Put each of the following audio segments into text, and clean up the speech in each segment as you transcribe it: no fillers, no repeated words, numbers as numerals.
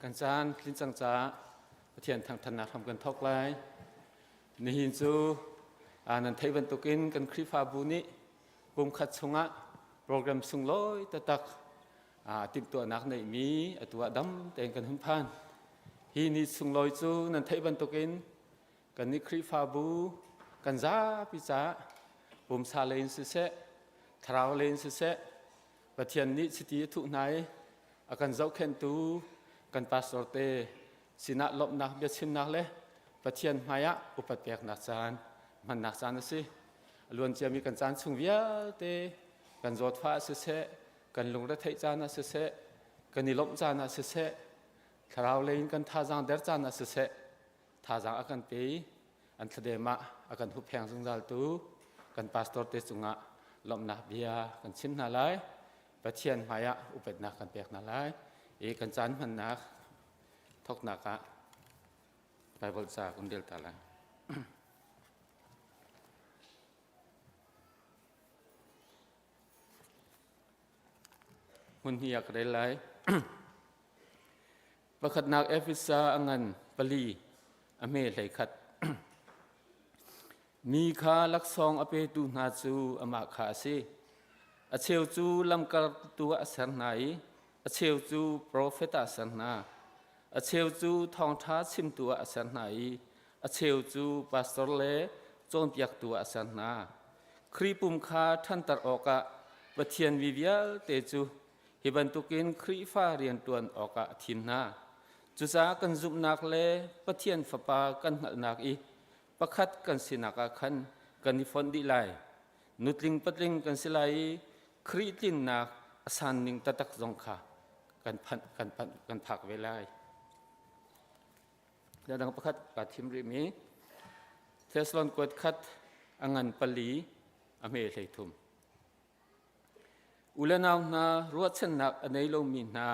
Kan caan tlin cang caah Pathian thangthatnak hram kan thawk lai. Nihin cu nan theih bantukin kan Khrihfabu nih kum khat chungah program sunglawi taktak timhtuahnak neihmi atu ah dam tein kan hun phan. Hi ni sunglawi cu nan theih bantukin kannih Khrihfabu kan zapi caah pumsa lei in siseh, thlarau lei in siseh, Pathian nih chiti a thuh hna i a kan zohkhenhtu kan pastor te sinah lawmhnak biachimnak le Pathian hmaiah upat peknak caan hmannak caan a si. A luan ciami kan caan chung vialte kan zawtfah ah siseh, kan lungretheih caan ah siseh, kan i lawmh caan ah siseh, thlarau lei in kan thazaang der caan ah siseh, thazaang a kan pe i an thladem ah a kan huppheng zungzaltu kan pastor te cungah lawmhnak bia kan chim hna lai. Pathian hmaiah upatnak kan pek hna lai. I kan caan hmannak thawknak ah Bible ca kan rel ta lai. Hmun hi a ka rel lai. Pakhatnak Efesa a ngan pali a hme hlei khat. Mi kha laksawng a petu hna cu amah kha a si. A cheu cu lamkaltu ah a ser hna i a cheu cu profet ah a ser hna. A cheu cu thawngṭha chimtu ah a ser hna i a cheu cu pastor le cawnpiaktu ah a ser hna. Khrih pum kha ṭhanter awkah Pathian mi vialte cu hi bantukin Khrihfa rianṭuan awkah a thim hna. Cucaah kan zumhnak le Pathian Fapa kan hngalhnak i pakhat kan sinak ah khan kan i fonh dih lai. Nutling patling kan si lai i Khrih tlinnak a san ning taktak zong kha kan phanh kan phanh kan phak ve lai. Dang pakhat kaa thim rihmi Thessalon kuat khat a ngan pali a hme hlei thum. U le nau hna ruahchannak a nei lomi hna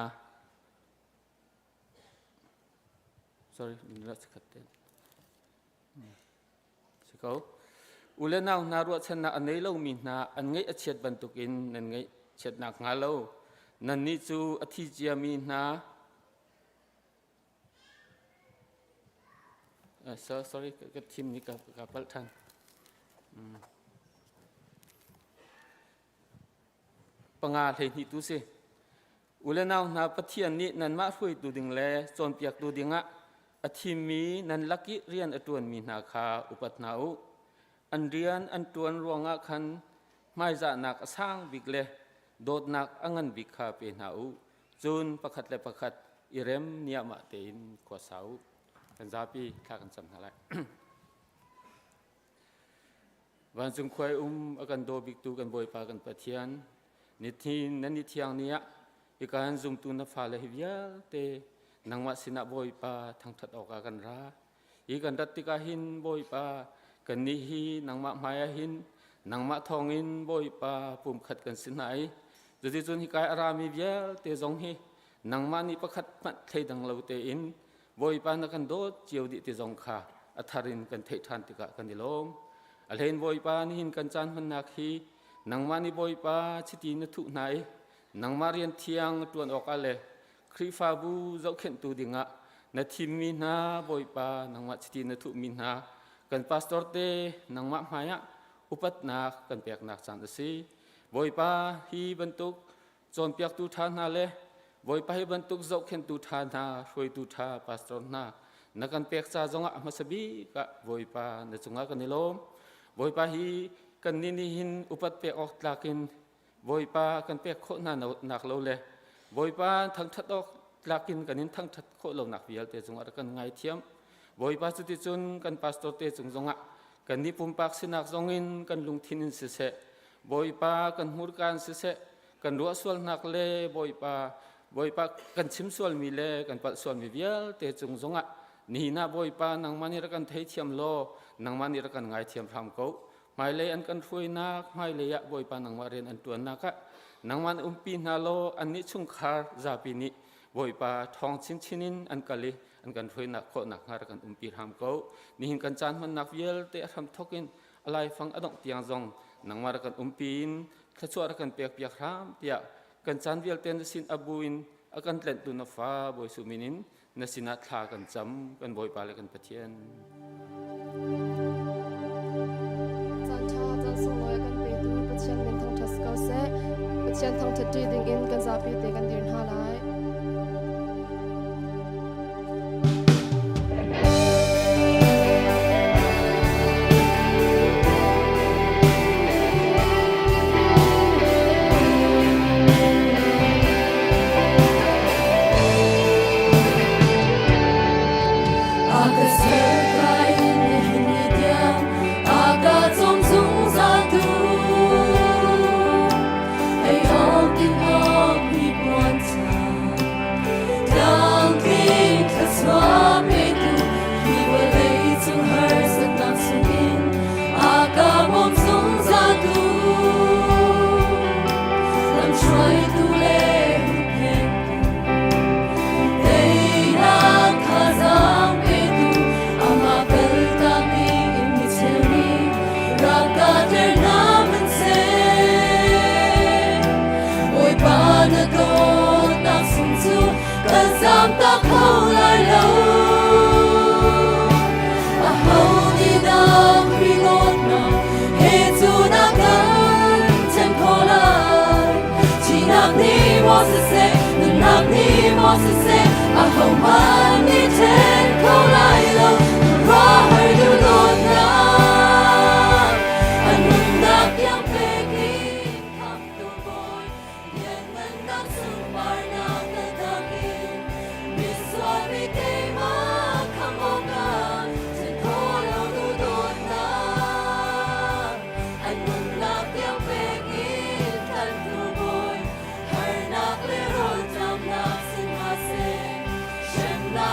sorry si ko u le nau hna ruahchannak a nei lomi hna an ngaih a chiat bantukin nan ngaih chiatnak hnga lo nannih cu a thi ciami hna So, sorry, ka thim ni ka ka palh than. Panga 12 tu si. U le nau hna Pathian nih nanmah hruaitu ding le cawnpiaktu dingah a thimmi nan lak i rian a ṭuanmi hna kha upat hna u. An rian an ṭuan ruangah khan hmaizahnak a sang bik le dawtnak a ngan bik kha pe hna u. Cun pakhat le pakhat i rem niahmah tein khua sa u. Kan zapi thla kan cam hna lai. Vancung khuai um a kan daw biktu kan Bawipa kan Pathian, nithin nan ni thiang ni ah ikan zumtu na fale hi vialte nangmah sinah Bawipa thangthat awkah kan ra. Hi kan rat tikah hin Bawipa kan nih hi nangmah hmai ah hin nangmah thawngin Bawipa pumkhat kan si hna i cuticun hikai a rami vialte zong hi nangmah nih pakhat hmanh thleidang lo tein Bawipa na kan dawt cio dih ti zong kha a thar in kan theih ṭhan tikah kan i lawm. A hlein Bawipa nihin kan caan hmannak hi nangmah nih Bawipa chiti na thuh hna i nangmah rian thiang ṭuan awkah le Khrihfabu zohkhenhtu dingah na thimmi hna Bawipa nangmah chiti na thuhmi hna kan pastor te nangmah hmaiah upatnak kan peknak caan a si. Bawipa hi bantuk cawnpiaktu ṭha hna le Bawipa hi bantuk zohkhenhtu ṭha hna hruaitu ṭha pastor hna na kan pek ca zongah a hmasa bik ah Bawipa na cungah kan i lawm. Bawipa hi kan nih nih hin upat pek awk tlak in Bawipa kan pek khawh hna nak lo le Bawipa thangṭhat awk tlak in kan in thangṭhat khawh lonak vialte cungah rak kan ngaithiam. Bawipa cuticun kan pastor te cung zongah kan nih pumpak sinak zongin kan lungthin in siseh Bawipa kan hmurka in siseh kan ruah sualnak le Bawipa Bawipa kan chim sualmi le kan palh sualmi vialte cung zongah nihin ah Bawipa nangmah nih rak kan theithiam law nangmah nih rak kan ngaithiam hram ko hmailei an kan hruainak hmailei ah Bawipa nangmah rian an ṭuannak ah nangmah na umpi hna law annih chungkhar zapi nih Bawipa ṭhawng chinchin in an kal i an kan hruainak khawh nakhnga rak kan umpi hram ko nihin kan caan hmannak vialte a hram thawk in a laifang a dongh tiang zong nangmah rak kan umpi in thluachuah rak kan pek piak hram tiah kan caan vialte na sin abu in a kan tlenhtu na fa Bawi Su min in na sinah thla kan cam kan Bawipa le kan Pathian. Caan ṭha caan sunglawi a kan petu Pathian min thangṭhat si ko seh. Pathian thangṭhat ṭi dingin kan zapi te kan dir hna lai. Lamhruaitu le hupphengtu Teinak thazaang petu amah kaltak in mi cheu nih rak ka tler hna hmanhseh. Bawipa na dawtnak sung cu kan zamtak kho lai lo. Aho nih dah Khrih dawtnak he cu na kan ṭhen khawh lai? Thihnak nih maw siseh, nunnak nih maw siseh, ahohmanh nih ṭhen kho lai lo. Khuaruahhar duhdawtnak, a nunnak tiang pek in khamhtu Bawi, lianngannak sunparnak kaltak in misual mi keimah khamh awkah ṭhen khawh lo duhdawtnak, a nunnak tiang pek in tlanhtu Bawi, harnak le rawlṭamnak si hna seh, hremnak.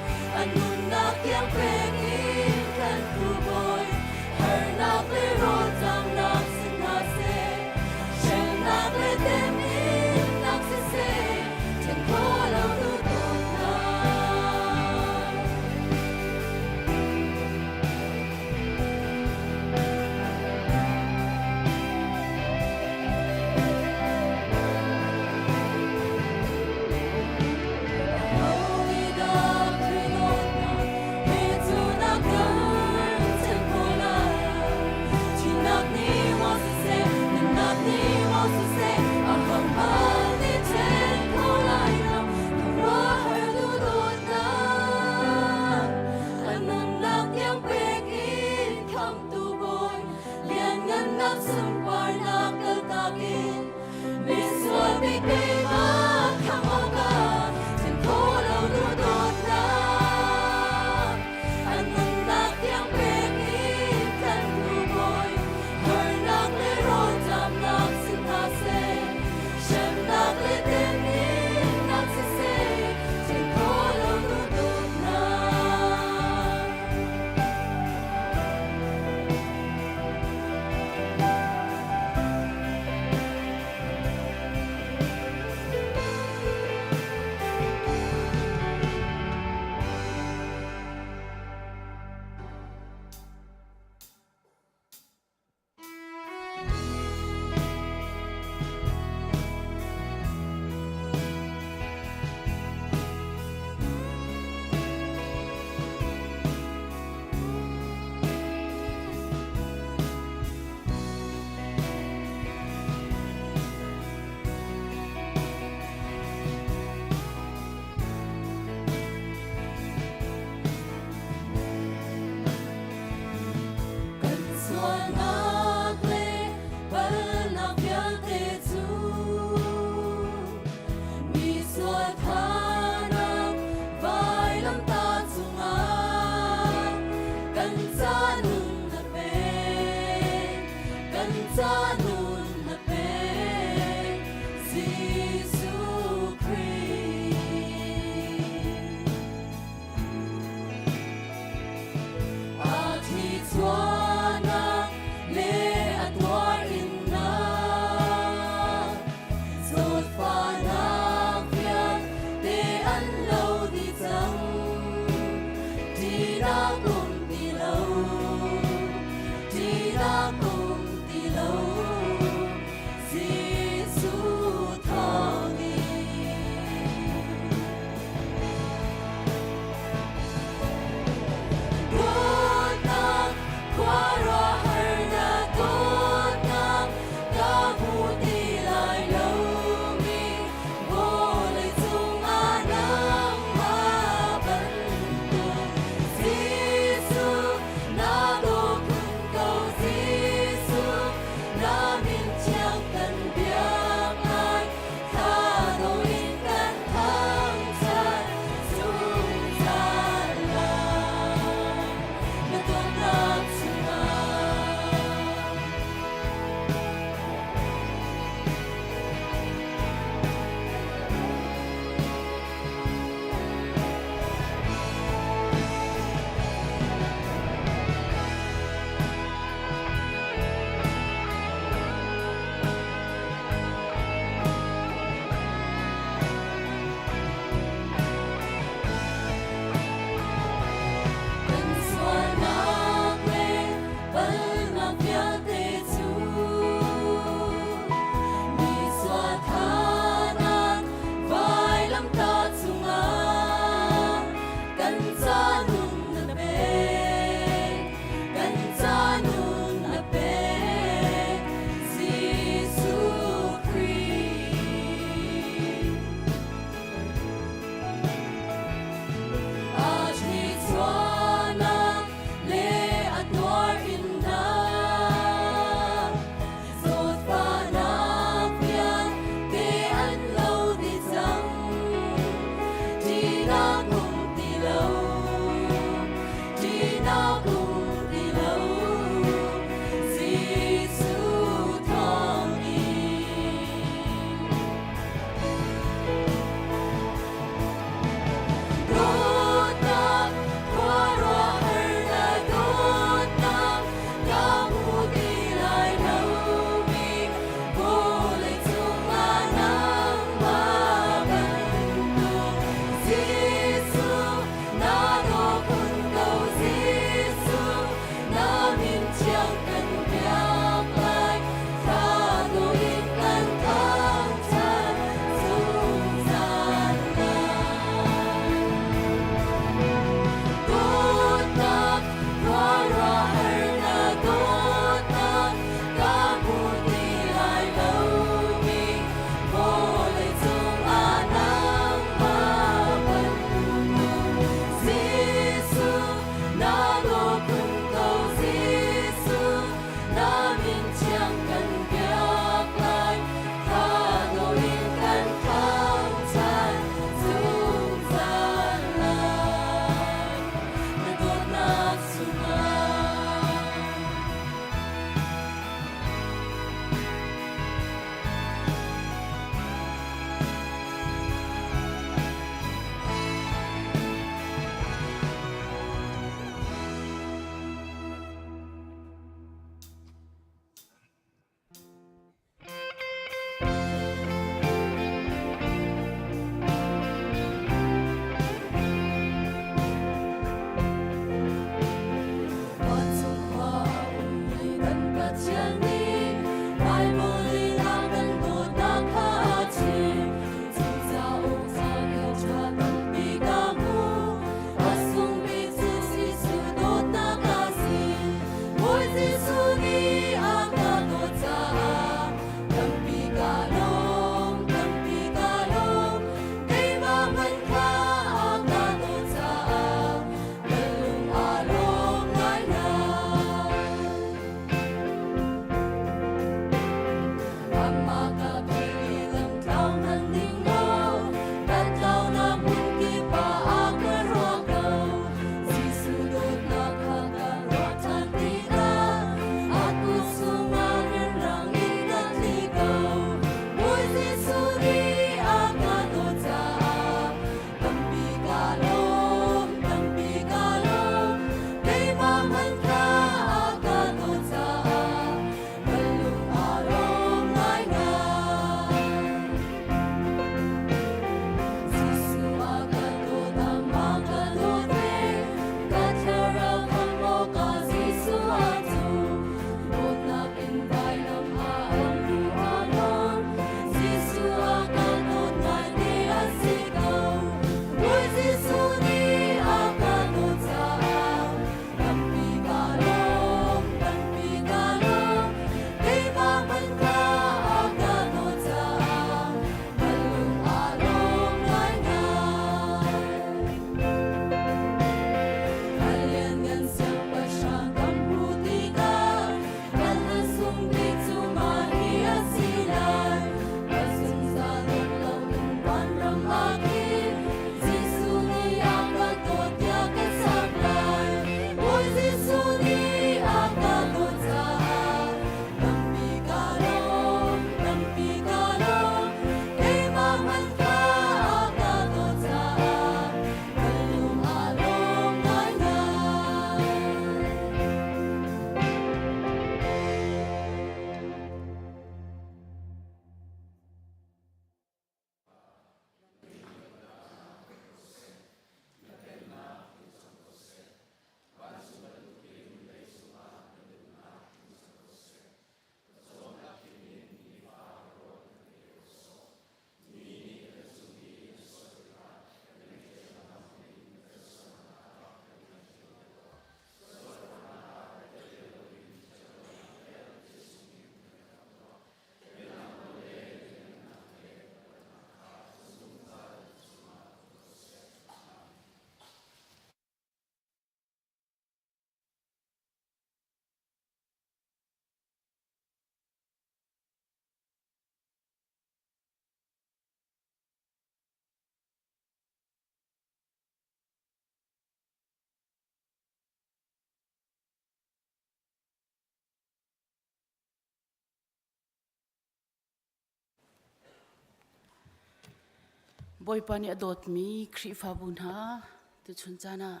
Bawipa nih a dawtmi Khrihfabu hna, tuchun caan ah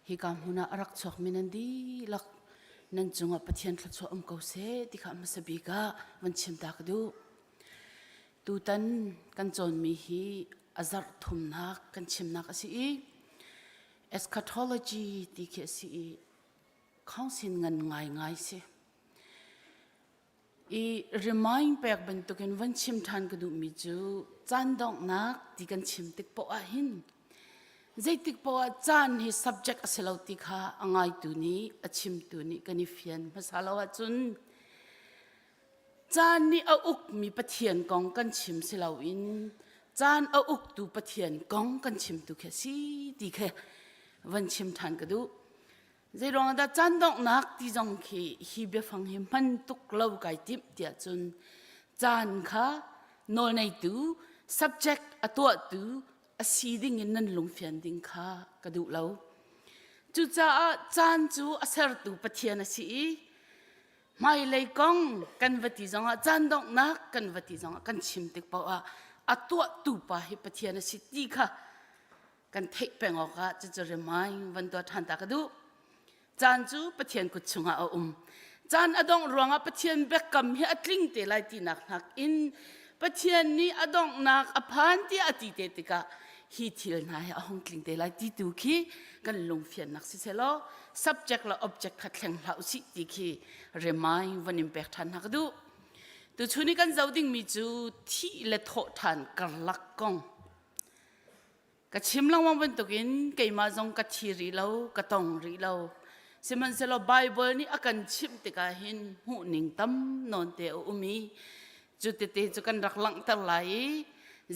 hika hmun ah a rak chuakmi nan dihlak nan cungah Pathian thluachuah um ko seh ti kha hmasa bik ah van chim ta ka duh. Tutan kan cawnmi hi a zarh thumnak kan chimnak a si i eschatology ti khi a si i khawngsin ngan ngaingai si. I remind pek bantukin van chim ṭhan ka duhmi cu caan donghnak ti kan chim tik poah ah hin zeitik poah ah caan hi subject a si lo ti kha a ngaitu nih a chimtu nih kan i fian hmasa lo ahcun caan nih a ukmi Pathian kong kan chim si loin caan a uktu Pathian kong kan chimtu khi a si ti khi van chim ṭhan ka duh. Zeiruang dah caan donghnak ti zong khi hi biafang hi hman tuk lo kai timh tiah cun caan kha nawlneitu subject a tuahtu a si ding in nan lungfian ding kha ka duh lo. Cucaah caan cu a sertu Pathian a si i hmailei kong kan va ti zongah caan donghnak kan va ti zongah kan chim tik paoh ah a tuahtu pa hi Pathian a si ti kha kan theih peng awkah cucu remind van tuah ṭhan ta ka duh. Caan cu Pathian kut chungah a um. Caan a dongh ruangah Pathian biakam hi a tling te lai tinak nakin Pathian nih a donghnak a phan tiah a ti te tikah hi thil hna hi a hung tling te lai ti tu khi kan lungfiannak si selaw subject le object kha thleng hlah usih ti khi remind van in pek ṭhan hna ka duh. Tuchun i kan zoh dingmi cu thih le thawh ṭhan karlak kong Ka chim lengmang bantukin keimah zong ka thi rih lo, ka tong rih lo. Sihmanhsehlaw Baibal nih a kan chimh tikah hin hmuhning tam nawn te a um i cu tete cu kan rak langhter lai i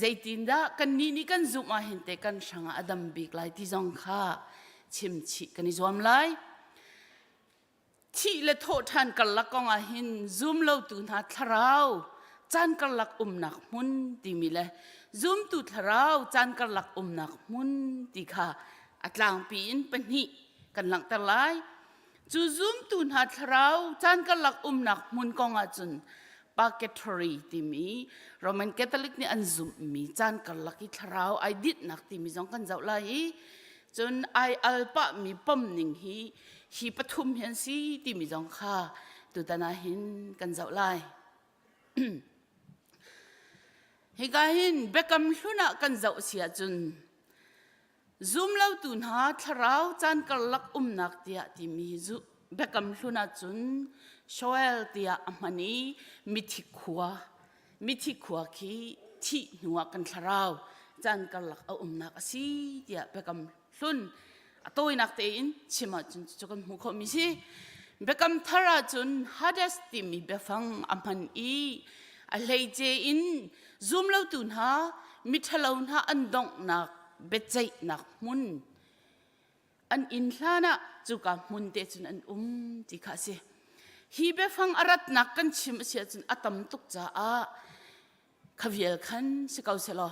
zeitindah kannih nih kan zumh ah hin te kan hrangah a dam bik lai ti zong kha chim chih kan i zuam lai. Thih le thawhṭhan karlak kong ah hin zumlotu hna thlarau caan karlak umnak hmun timi le zumtu thlarau caan karlak umnak hmun ti kha a tlangpi in pahnih kan langhter lai. Cu zumtu hna thlarau caan karlak umnak hmun kong ahcun purgatory timi Roman Catholic nih an zumhmi caan karlak i thlarau ai dinhnak timi zong kan zoh lai i cun ai al pahmi pom ning hi hi pathum hi an si timi zong kha tutan ah hin kan zoh lai. Hika hin biakam hlun ah kan zoh si ahcun zumlotu hna thlarau caan karlak umnak tiah timi biakam hlun ahcun Shoel tiah a hman i mithi khua mithi khua khi thih hnuah kan thlarau caan karlak a umnak a si tiah biakam hlun a tawinak tein chim ahcun cu kan hmuh khawhmi si biakam thar ahcun Hades timi biafang a hman i a hleice in zumlotu hna miṭhalo hna an donghnak biaceihnak hmun an inn hlan ah cuka hmun te cun an um ti kha a si hi biafang a ratnak kan chim a si ahcun a tam tuk caah kha vial khan si ko selaw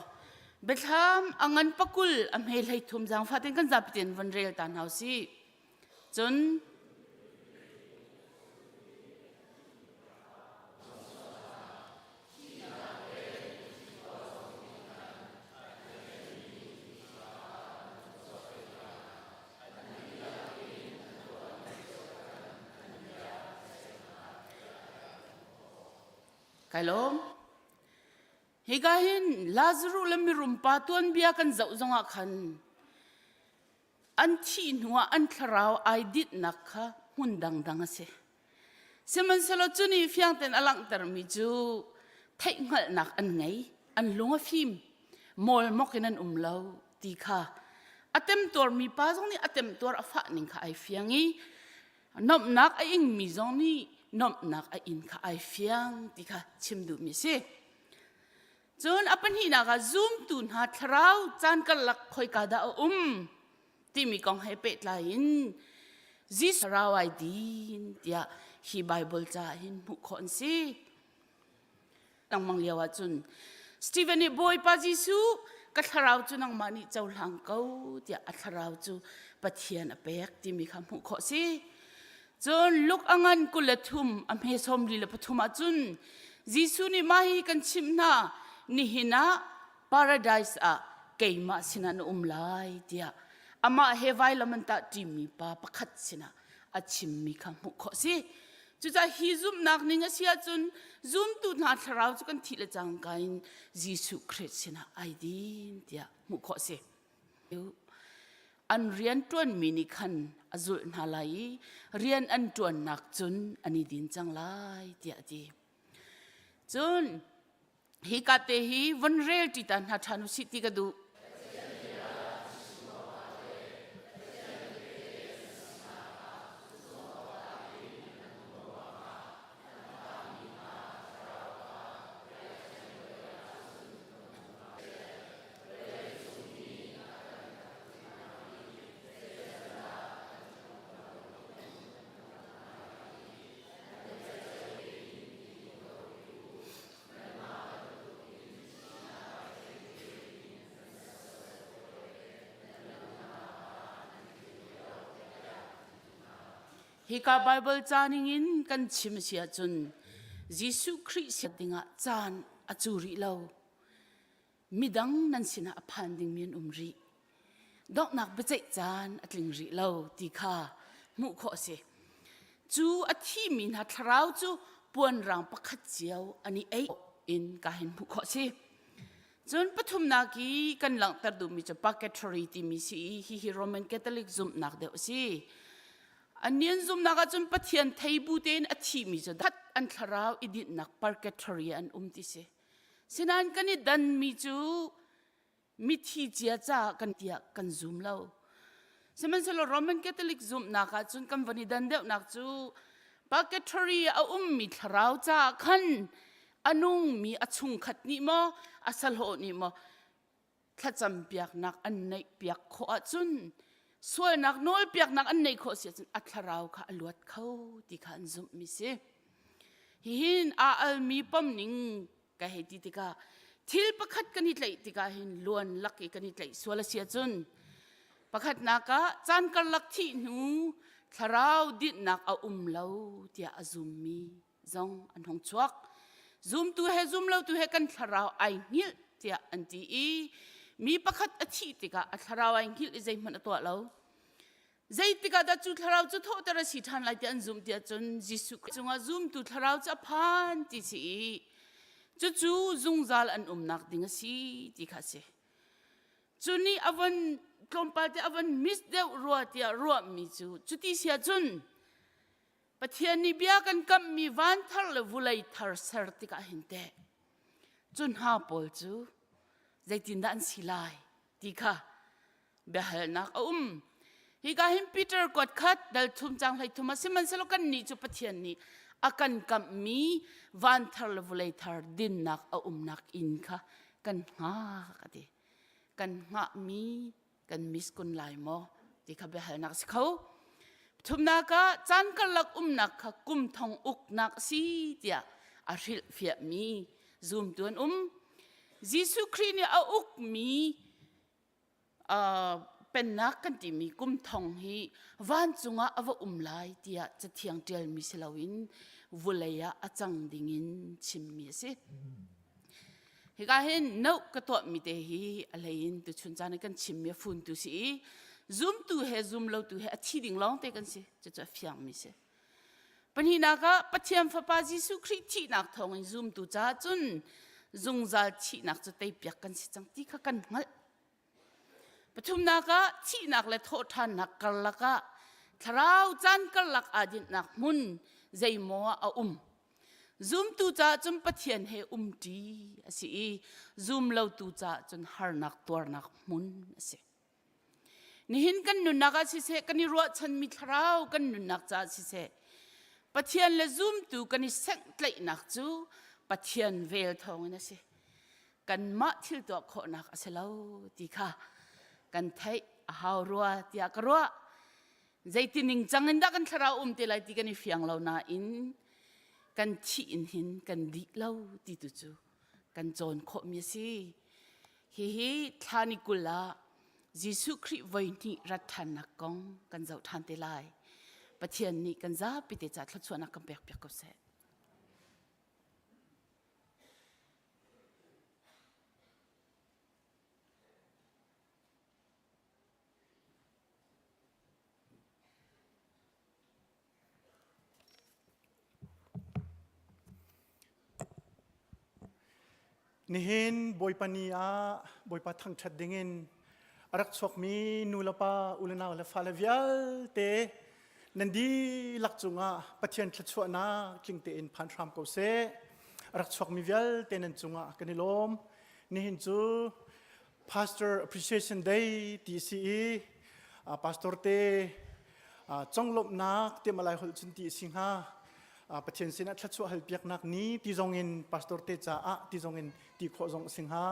biathlam a ngan pakul a hme hlei thum zaangfah ten kan zapi ten von rel ta hna usih cun Kai lawm. Hika hin Lazaruh le mirum pa tuanbia kan zoh zongah khan an thih hnuah an thlarau ai dinhnak kha hmun dangdang a si. Sihmanhsehlaw cu nih fiang tein a langhtermi cu theihhngalhnak an ngei, an lung a fim, mawlmok in an um lo ti kha a temtuarmi pa zong nih a temtuar a fah ning kha ai fiang i nomhnak a ingmi zong nih nomhnak a in kha ai fiang ti kha chim duhmi a si. Cun a pahnihnak ah zumtu hna thlarau caan karlak khoika dah a um timi kong he pehtlai in Jesuh thlarau ai din tiah hi Bible ca hin hmuh khawh an si. Lengmang lio ah cun Stephen nih Bawipa Jesuh ka thlarau cu nangmah nih cohlang ko tiah a thlarau cu Pathian a pek timi kha hmuh khawh si. Cun Luke a ngan 23 a hme 43 ah cun Jesuh nih mah hi kan chimh hna nihin ah paradise ah keimah sinah na um lai tiah amah he vailam an tah ṭimi pa pakhat sinah a chimmi kha hmuh khawh si. Cucaah hi zumhnak ning a si ahcun zumtu hna thlarau cu kan thih le cangka in Jesuh Khrih sinah ai din tiah hmuh khawh si. An rian ṭuanmi nih khan a zulh hna lai i rian an ṭuannak cun an i din cang lai tiah a ti. Cun hika te hi von rel ṭi ta hna ṭhan usih ti ka duh. Hika Baibal ca ningin kan chim a si ahcun Jesuh Khrih si dingah caan a cu rih lo. Midang nan sinah a phan dingmi an um rih. Donghnak biaceih caan a tling rih lo ti kha hmuh khawh a si. Cu a thimi hna thlarau cu puanrang pakhat cio an i eih in ka hin hmuh khawh a si. Cun pathumnak i kan langhter duhmi cu purgatory timi si i hihi Roman Catholic zumhnak deuh a si. An an zumhnak ahcun Pathian thei bu tein a thimi cu that an thlarau i dinhnak purgatory an um ti si. Sinain kan i danmi cu mithi cia caah kan tiah kan zum lo. Sihmanhsehlaw Roman Catholic zumhnak ahcun kan van i dan deuhnak cu purgatory a ummi thlarau caah khan a nungmi a chungkhat nih maw a sahlawh nih maw thlacam piaknak an neih piak khawh ahcun sualnak nawl piaknak an neih khawh si ahcun a thlarau kha a luat kho ti kha an zumhmi si. Hihin aa almi pom ning ka hei ti tikah thil pakhat kan i tlaih tikah hin luan lak i kan i tlaih sual a si ahcun pakhatnak ah caan karlak thih hnu thlarau dinhnak a um lo tiah a zummi zong an hung chuak zumtu he zumlotu he kan thlarau ai hngilh tiah an ti i mi pakhat a thih tikah a thlarau ai hngilh i zeihmanh a tuah lo Zeitik ah dah cu thlarau cu thawhter a si ṭhan lai ti an zumh tiah cun Jesuh cungah zumtu thlarau cu a phan ti si i cucu zungzal an umnak ding a si ti kha a si. Cu nih a von tlawmpal te a von miss deuh rua tiah ruahmi cu cuti si ahcun Pathian nih bia kan kamhmi van thar le vulei thar ser tikah hin teh cu hna pawl cu zeitindah an si lai ti kha biahalnak a um. Hika hin Peter kuat khat dal thum cang hlei thum a sihmanhsehlaw kannih cu Pathian nih a kan kamhmi van thar le vawlei thar dinnak a umnak inn kha kan hngak a ti. Kan hngahmi kan miss kun lai maw ti kha biahalnak a si kho. Thumnak ah caan karlak umnak kha kum thong uknak a si tiah a hrilhfiahmi zumtu an um. Jesuh Khrih nih a ukmi pennak kan timi kum thong hi vancung ah a va um lai tiah cathiang ṭialmi si loin vulei ah a cang dingin chimmi a si. Hika hin note ka tuahmi te hi a hlei in tuchun caan i kan chimmi a funtu si i zumtu he zumlotu he a thi ding lawng te kan si cucu a fiangmi si. Pahnihnak ah Pathian Fapa Jesuh Khrih thihnak thawngin zumtu caah cun zungzal thihnak cu teipiak kan si cang ti kha kan hngalh. Pathumnak ah thihnak le thawhṭhannak karlak ah thlarau caan karlak aa dinhnak hmun zeimaw ah a um. Zumtu caah cun Pathian he umṭi a si i zumlotu caah cun harnak tuarnak hmun a si. Nihin kan nunnak ah siseh, kan i ruahchanmi thlarau kan nunnak caah siseh, Pathian le zumtu kan i senghtlaihnak cu Pathian vel thawngin a si. Kanmah thil tuah khawhnak a si lo ti kha kan theih a hau rua tiah ka ruah. Zeiti ningcang in dah kan thlarau um te lai ti kan i fiang lo nain kan thih in hin kan dih lo ti tu cu kan cawn khawhmi a si. Hihi thla ni 20 ah Jesuh Khrih voihnih rat ṭhannak kong kan zoh ṭhan te lai. Pathian nih kan zapi te ca thluachuahnak kan pek piak ko seh. Nihin Bawipa ni ah Bawipa thangṭhat dingin a rak chuakmi nu le pa, u le nau le fale vialte nan dihlak cungah Pathian thluachuahnak tling tein phan hram ko seh. A rak chuakmi vialte nan cungah kan i lawm. Nihin cu Pastor Appreciation Day ti si i pastor te conglawmhnak tiah Malay holh cun ti a si hnga. Pathian sinah thluachuah halpiaknak ni ti zong in pastor te caah ti zong in ti khawh zong a si hnga.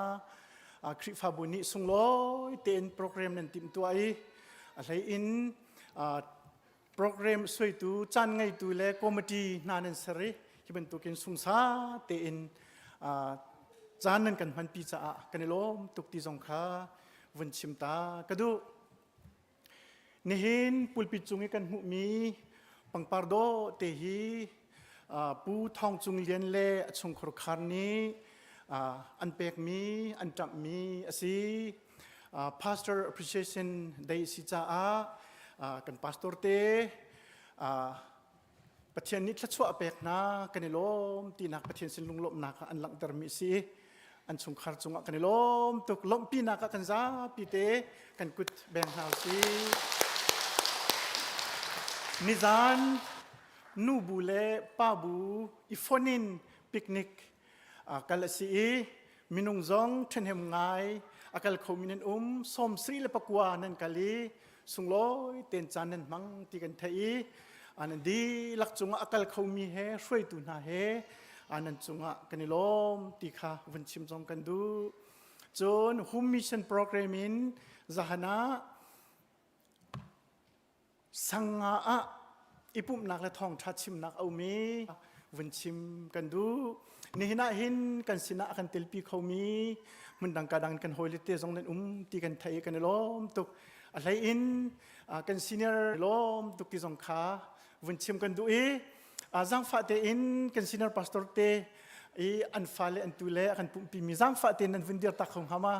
Khrihfabu nih sunglawi tein program nan timhtuah i a hlei in program suaitu caan ngeitu le committee hna nan ser i hi bantukin sungsa tein caan nan kan hmanpi caah kan i lawm tuk ti zong kha vun chim ta ka duh. Nihin pulpit cung i kan hmuhmi pangpar dawh te hi Pu Thawng Cung Lian le a chungkhar khar nih an pekmi an ṭamhmi a si. Pastor Appreciation Day si caah kan pastor te Pathian nih thluachuah a pek hna kan i lawm tinak Pathian sin lunglawmhnak ah an langhtermi a si. An chungkhar cungah kan i lawm tuk. Lawmhpinak ah kan zapi te kan kut beng hna usih. Nizan nubu le pabu i phone in picnic kal a si i minung zong ṭhahnem ngai a kal khomi nan um 79 nan kal i sunglawi ten caan nan hmang ti kan theih i nan dihlak cungah a kal khomi he hruaitu hna he nan cungah kan i lawm ti kha vun chim zong kan duh. Cun Home Mission Program in zahan ah Sanga ah i pumhnak le thawngṭha chimnak a um i vun chim kan duh. Nihin ah hin kan sinah a kan telpi khomi hmundang ka dang kan hawile te zong nan um ti kan theih i kan i lawm tuk. A hlei in kan senior lawm tuk ti zong kha vun chim kan duh i zaangfah tein kan senior pastor te i an fale an tu le a kan pumhpimi zaangfah tein nan vun dir tak kho hnga ma?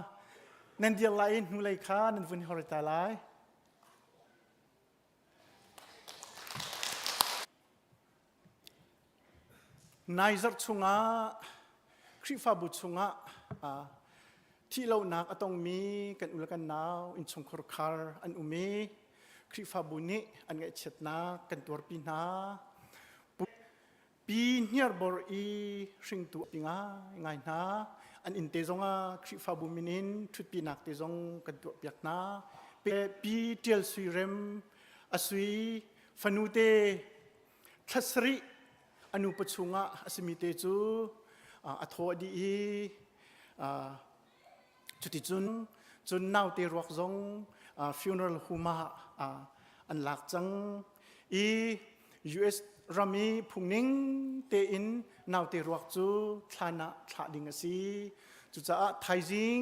Nan dir lai i hnulei kha nan vun hor ta lai. Nai zarh chungah Khrihfabu chungah thihlohnak a tongmi kan u le kan nau innchungkhar khar an um i Khrihfabu nih an ngaihchiatnak kan tuarpi hna. Pi hniarbor i hringtu pi ngaingai hna an inn te zongah Khrihfabu min in ṭhutpinak te zong kan tuahpiak hna. Pi Ṭial Sui Rem a sui fanu te thla sarih a nu pachungah a simi te cu a thaw a dih i Cuticun cun naute ruak zong funeral home ah an lak cang i US ram i phungning tein naute ruak cu thlan ah thlah ding a si. Cucaah thaizing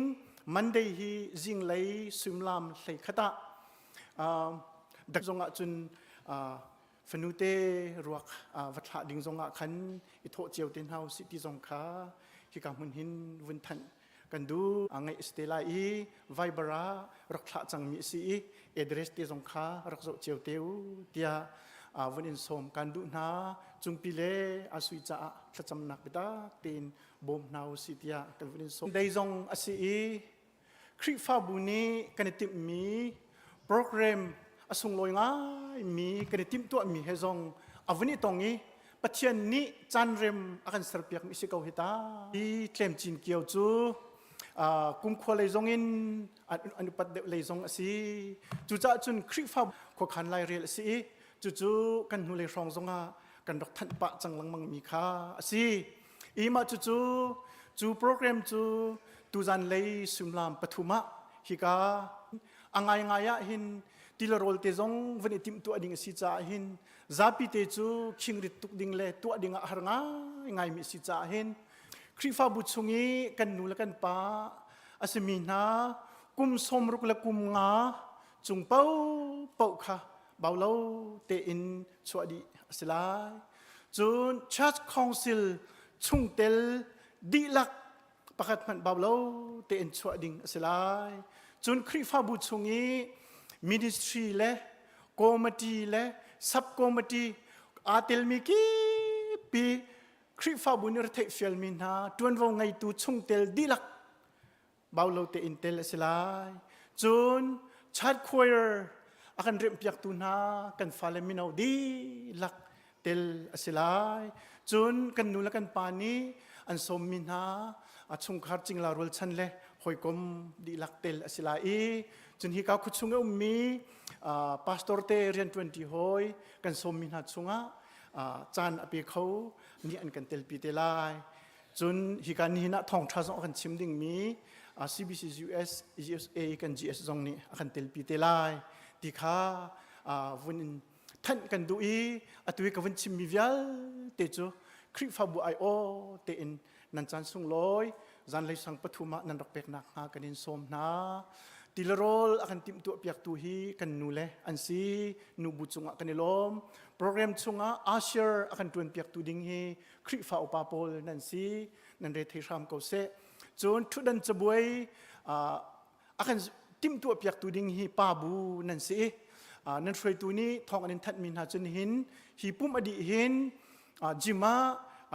Monday hi zinglei suimilam 11 ah dak zong ah cun fanute ruak va thlah ding zong ah khan i thawh cio te hna usih ti zong kha hika hmun hin vun thanh kan duh ngaih a si te lai i Viber ah rak thlah cangmi a si i address te zong kha rak zoh cio te u tiah vun in sawm kan duh hna cungpi le a sui caah thlacamnak biatak tein bawm hna u si tiah kan vun in sawm dei zong a si i Khrihfabu nih kan i timhmi program a sunglawi ngaimi kan i timhtuahmi he zong a vun i tong i Pathian nih caan rem a kan serpiakmi si ko hi ta. Hi tlem cin kio cu kumkhua lei zong in an upat deuh lei zong a si. Cucaah cun Khrihfa khuakhan lairel a si i cucu kan hnulei hrawng zongah kan rak thanh pah cang lengmang mi kha a si. I mah cucu cu program cu tuzan lei suimilam 3 ah hika a ngaingai ah hin tilarawl te zong van i timhtuah ding a si caah hin zapi te cu khingrit tuk ding le tuah ding ah har ngaingai mi a si caah hin Khrihfabu chung i kan nu le kan pa a simi hna kum 60 le kum nga cung paohpaoh kha bau lo tein chuah dih a si lai. Cun Church Council chungtel dihlak pakhat hmanh bau lo tein chuah ding a si lai. Cun Khrihfabu chung i ministry le committee le sub committee aa telmi kip pi. Khrihfabu nih retheih fialmi hna ṭuanvo ngeitu chungtel dihlak bau lo tein tel a si lai. Cun child choir a kan remhpiaktu hna kan fale mino dihlak tel a si lai. Cun kan nu le kan pa nih an sawmmi hna a chungkhar cingla rualchan le hawikom dihlak tel a si lai i cun hika khuachung a ummi pastor te rianṭuanṭi hawi kan sawmmi hna chungah caan a pe kho nih an kan telpi te lai. Cun hika nihin ah thawngṭha zong a kan chim dingmi CBC US USA kan GS zong nih a kan telpi te lai ti kha vun in thanh kan duh i atu i ka vun chimmi vialte cu Khrihfabu ai aw tein nan caan sunglawi zanlei sang pathum ah nan rak peknak hnga kan in sawm hna. Tilarawl a kan timhtuah piaktu hi kan nu le an si nubu cungah kan i lawm. Program chungah usher a kan ṭuan piaktu ding hi Khrihfa upa pawl nan si nan re thei hram ko seh. Cun ṭhutdan cabuai a kan timhtuah piaktu ding hi pa bu nan si i nan hruaitu nih thawng an in thanhmi hna cun hin hi pum a dih hin gym ah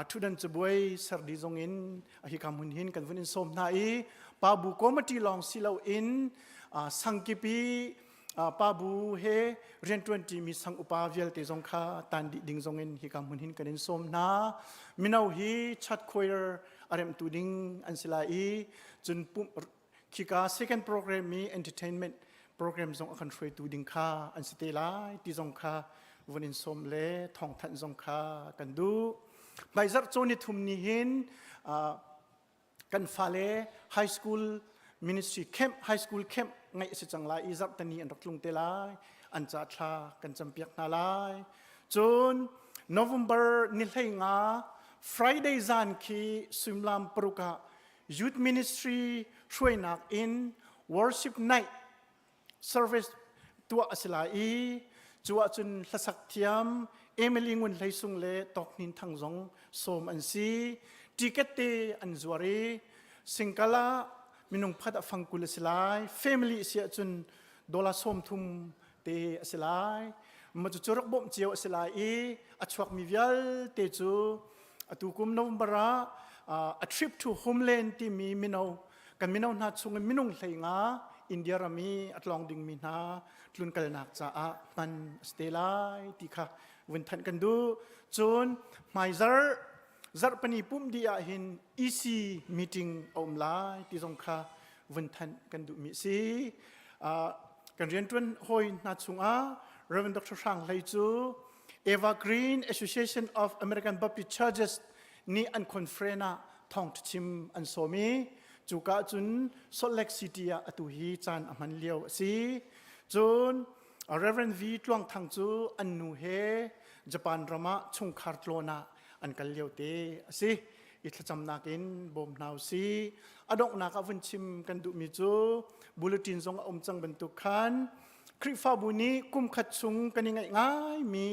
ṭhutdan cabuai ser dih zong in hika hmun hin kan vun in sawm hna i pa bu committee lawng si loin sangkip i pa bu he rianṭuanṭimi sang upa vialte zong kha tan dih ding zong in hika hmun hin kan in sawm hna mino hi chat choir a remhtu ding an si lai i cun khika second program i entertainment program zong a kan hruaitu ding kha an si te lai ti zong kha vun in sawm le thawngthanh zong kha kan duh. Hmaizarh cawn ni thum ni hin kan fale high school ministry camp high school camp ngaih a si cang lai i zarhtani an rak tlung te lai an ca thla kan campiak hna lai cun November ni hlei nga Friday zan khi suimilam paruk ah Youth Ministry hruainak in worship night service tuah a si lai i cu ahcun hlasak thiam Emily Ngun Hlei Sung le Tawk Hnin Thang zong sawm an si. Ticket te an zuar i singkal ah minung pakhat a fang 20 a si lai. Family si ahcun dollar 30 te a si lai. Mah cu rak bawmh cio a si lai i a chuakmi vialte cu atu kum November ah a trip to homeland timi mino kan mino hna chung in minung hlei nga India ram i a tlawng dingmi hna tlunkalnak caah hman a si te lai ti kha vun thanh kan duh. Cun hmaizarh zarhpani pumh dih ah hin EC meeting a um lai ti zong kha vun thanh kan duhmi a si. Kan rianṭuan hawi hna chungah Reverend Dr. Hrang Hlei cu Evergreen Association of American Baptist Churches nih an conference ah thawngṭha chim an sawm i cuka cun Salt Lake City ah atu hi caan a hman lio a si. Cun Reverend V Tluang Thang cu an nu he Japan ram ah chungkhar tlawn ah an kal lio te a si. I thlacamnak in bawm hna u si. A donghnak ah vun chim kan duhmi cu bulletin zong a um cang bantuk khan Khrihfabu nih kum khat chung kan i ngaih ngaimi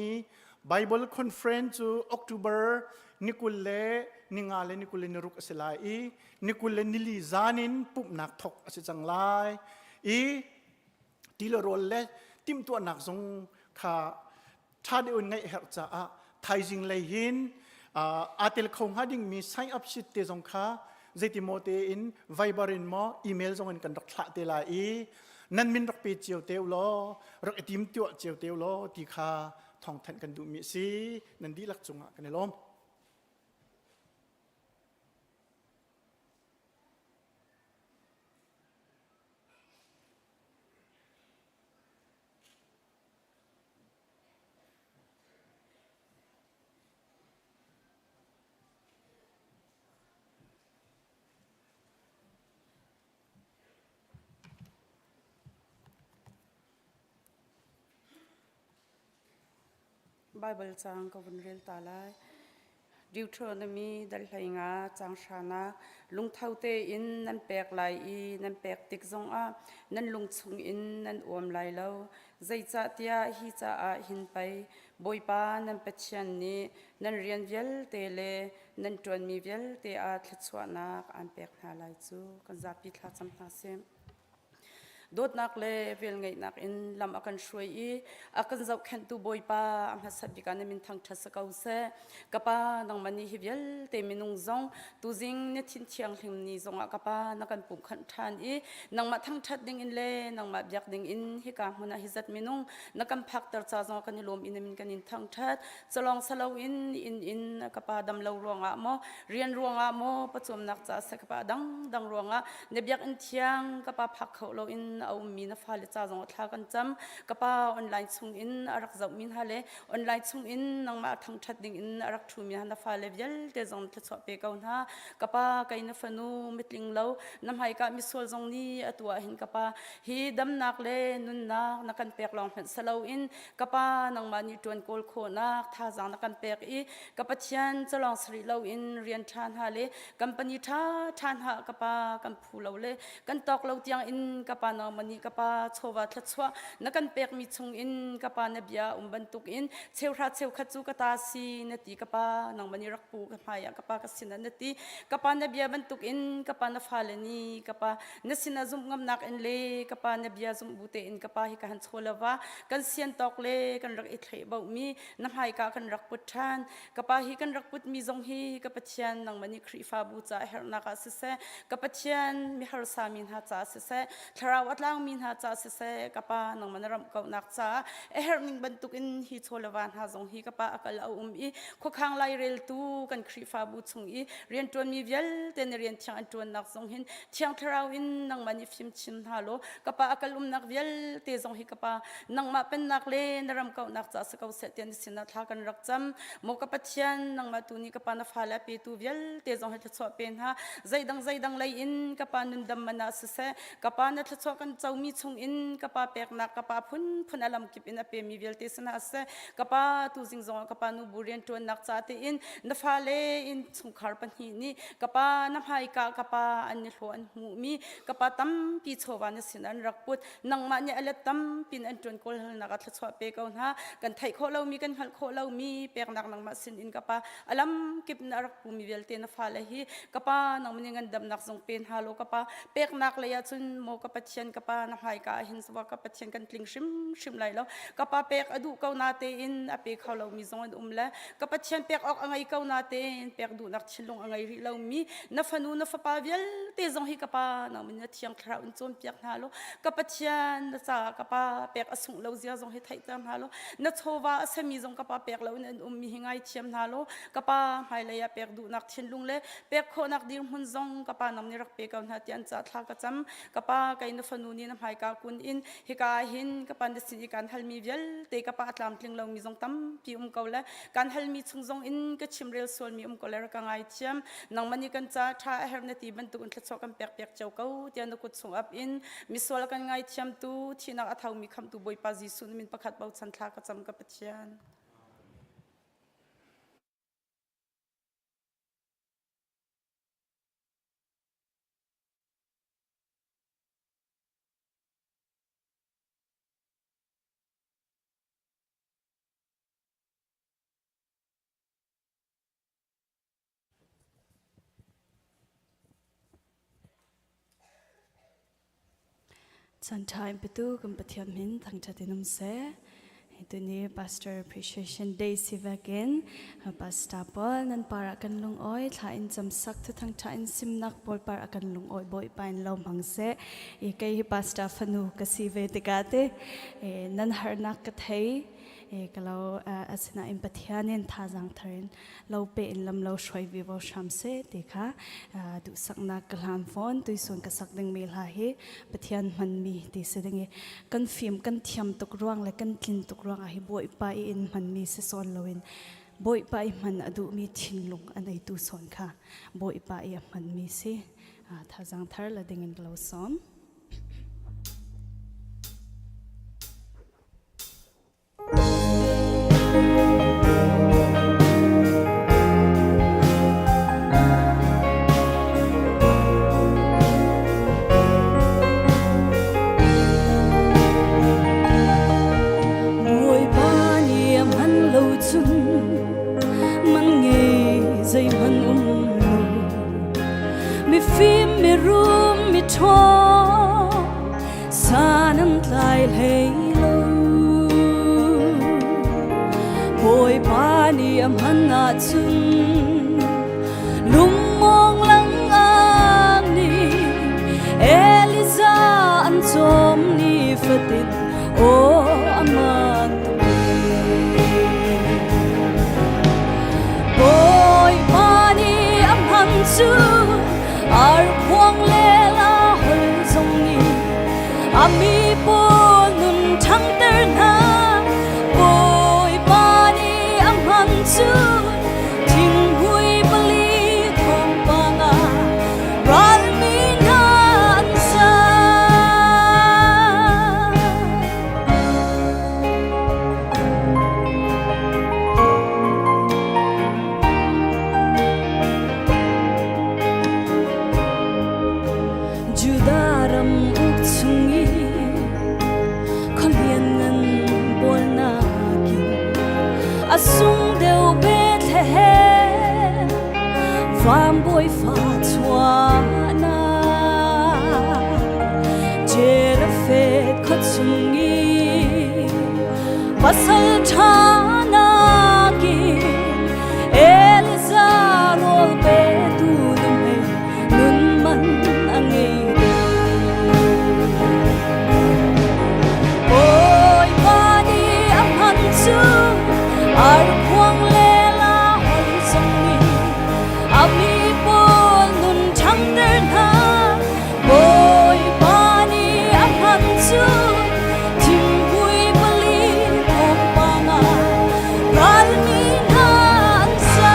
Bible Conference cu October ni 20 le ni nga le ni 20 le ni ruk a si lai i ni 20 le nili zan in pumhnak thok a si cang lai i ti le rawl le timhtuahnak zong kha ṭha deuh in ngaih herh caah thaizing lei hin aa tel kho hnga dingmi sign up sheet te zong kha zeiti maw tein Viber in maw email zong in kan rak thlah te lai i nan min rak pe cio te u law rak i tim tuah cio te u law ti kha thawngthanh kan duhmi a si nan dihlak cungah kan i lawm. Baibal caang ka vun rel ta lai. Deuteronomy dal 15 caang hranak lungtho tein nan pek lai i nan pek tik zongah nan lung chungin nan uam lai lo. Zeicahtiah hi caah hin pei Bawipa nan Pathian nih nan rian vialte le nan ṭuanmi vialte ah thluachuahnak aan pek hna lai cu. Kan zapi thla cam hna sih. Dawtnak le velngeihnak in lam a kan hruai i a kan zohkhenhtu Bawipa a hmasa bik ah na min thangṭhat si ko seh. Ka Pa, nangmah nih hi vialte minung zong tuzing na thin thianghlim ni zongah ka Pa na kan pumhkhanh ṭhan i nangmah thangṭhat dingin le nangmah biak dingin hika hmun ah hi zat minung na kan phakter ca zongah kan i lawm i na min kan in thangṭhat. Calong saloin inn in ka pa dam lo ruangah maw rian ruangah maw pawcawmnak ca seh ka pa dangdang ruangah na biakinn thiang ka pa phak kho loin a ummi na fale ca zong thla kan cam. Ka pa online chung in a rak zohmi hna le online chung in nangmah thangṭhat ding in a rak ṭhumi hna na fale vialte zong thluachuah pe ko hna. Ka pa kei na fanu mitling lo na hmaika misual zong nih atu ah hin ka pa hi damnak le nunnak na kan pek lawng hmanh saloin Ka Pa, nangmah nih ṭuan kawl khawhnak thazaang na kan pek i ka Pathian calawng si rih loin rian ṭha hna le company ṭha ṭha hna ka Pa kan phu lo le kan tawk lo tiang in ka Pa nangmah nih ka Pa chawva thluachuah na kan pekmi chungin ka Pa na bia um bantukin cheuhra cheukhat cu ka ta si na ti ka Pa nangmah nih rak pu ka hmaiah ka Pa ka sinah na ti ka Pa na bia bantukin ka Pa na fale nih ka Pa na sinah zumh ngamnak in le ka Pa na bia zumh bu tein ka Pa hi ka han chaw lova kan sian tawk le kan rak i thleh bohmi na hmaika kan rak put ṭhan. Ka pa hi kan rak putmi zong hi ka Pathian nangmah nih Khrihfabu ca herhnak ah siseh, ka Pathian miharsa mi hna caah siseh, thlarau a tlangmi hna caah siseh, ka pa nangmah na ramh kohnak caah a herhning bantukin hi chaw le va hna zong hi ka pa a kal a um i khuakhang laireltu kan Khrihfabu chung i rianṭuanmi vialte na rian thiang an ṭuannak zong hin Thiang Thlarau in nangmah nih fim chin hna law ka pa a kal umnak vialte zong hi ka pa nangmah pennak le na ram kauhnak caah si ko seh tiah na sinah thla kan rak cam. Maw ka Pathian, nangmah tu nih ka pa na fale a petu vialte zong hi thluachuah pe hna. Zeidang zeidang lei in ka pa nundam man ah siseh, ka pa na thluachuah kan comi chung in ka pa peknak ka pa phunphun a lamkip in a pemi vialte si hna seh, ka pa tuzing zongah ka pa nubu rianṭuannak ca tein na fale in chungkhar pahnih nih ka pa na hmaika ka pa an i hlawh an hmuhmi ka pa tampi chawva na sin an rak put. Nangmah nih a let tampi in an ṭuan kawlhalnak ah thluachuah pe ko hna. Kan theih khawh lomi kan hngalh khawh lomi peknak nangmah sin in ka pa a lamkip in a rak pumi vialte na fale hi ka pa nangmah nih ngandamnak zong pe hna law ka pa peknak lei ah cun maw ka Pathian ka pa na hmaika ah hin ka Pathian kan tling hrimhrim lai lo. Ka pa pek a duh ko na tein a pe kho lomi zong an um le ka Pathian pek awk a ngei ko na tein pek duhnak thinlung a ngei rih lomi na fanu na fapa vialte zong hi ka pa nangmah na Thiang Thlarau in cawnpiak hna law ka Pathian na caah ka pa pek a sungh lo zia zong hi theihter hna law na chawva a sami zong ka pa pek loin an ummi hi ngaithiam hna law ka pa hmailei ah pek duhnak thinlung le pek khawhnak dirhmun zong ka pa nang nih rak pe ko hna tiah an caah thla ka cam. Ka pa kei na fanu nih na hmaika kun in hika ah hin ka pa na sin i kaan halmi vialte ka pa a tlamtling lomi zong tampi um ko le kaan halmi chung zong in ka chimrel sualmi um ko le rak ka ngaithiam. Nangmah nih kan ca ṭha a herh na ti bantuk in thluachuah kan pek piak cio ko tiah na kut chung ap in misual kan ngaithiamtu thihnak a thomi khamhtu Bawipa Jesuh na min pakhat bochan thla ka cam ka Pathian. Chan in petu kan Pathian min thangṭhat in um seh. Tuni Pastor Appreciation Day si vekin Pastor Paul nan par ah kan lung oi thla in cam sak thu thangṭha in simnak pawl par ah kan lung oi bawi pa in lo hmang seh. I kei hi Pastor fanu ka si ve tikah te nan harnak ka thei ka lo asinain Pathian in thazaang thar in lo pe in lam lo hruai vi vo hram seh ti kha duhsaknak ka hlan fawn. Tuisun ka sak ding mi hla hi Pathian hmanmi ti si ding i kan fim kan thiam tuk ruang le kan tlin tuk ruang ah hi Bawipa i in hmanmi si sawn loin Bawipa i hman a duhmi thinlung a neitu sawn kha Bawipa i a hmanmi si. Thazaang thar la ding in ka lo sawm. Bawipa nih a hman lo cun man ngei zeihmanh um lo. Mifim mirum miṭhawng. lai hlei lo. Bawipa nih a hman ahcun lungmawng langang nih Eliza an cawm ni fatin aw aman tuk Bawipa nih a hman cu arkhuang le la hol zong nih a mi pawl nun ṭhangter hna. Bawipa nih a hman cu thinghmui pali thawngpang ah ralmi hna an sa. Judah ram uk chung i khualian ngan pawl nakin a sung deuh Bethlehem van bawifa chuahnak Jerafet khua chung i pasal ṭha nakin Eliza rawl petu nuhmei nun man a ngei Bawipa nih a hman cu arkhuang le la hol zong nih a mi pawl nun ṭhangter hna. Bawipa nih a hman cu thingpui pali thawngpang ah ralmi hna an sa.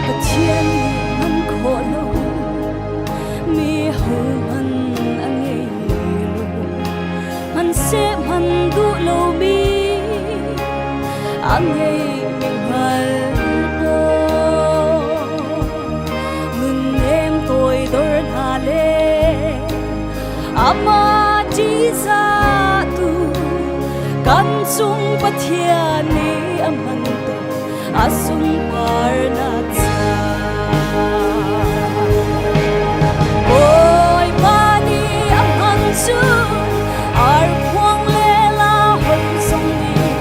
Pathian nih man khawh lo mi hohmanh a ngei lo. Hmanhseh hman duh lomi a ngei mi hngal pawl. Nunnem toidor hna le amah ṭihzah tu kan cung Pathian nih a hman tuk a sunparnak ca. Bawipa nih a hman cu arkhuang le la holh zong nih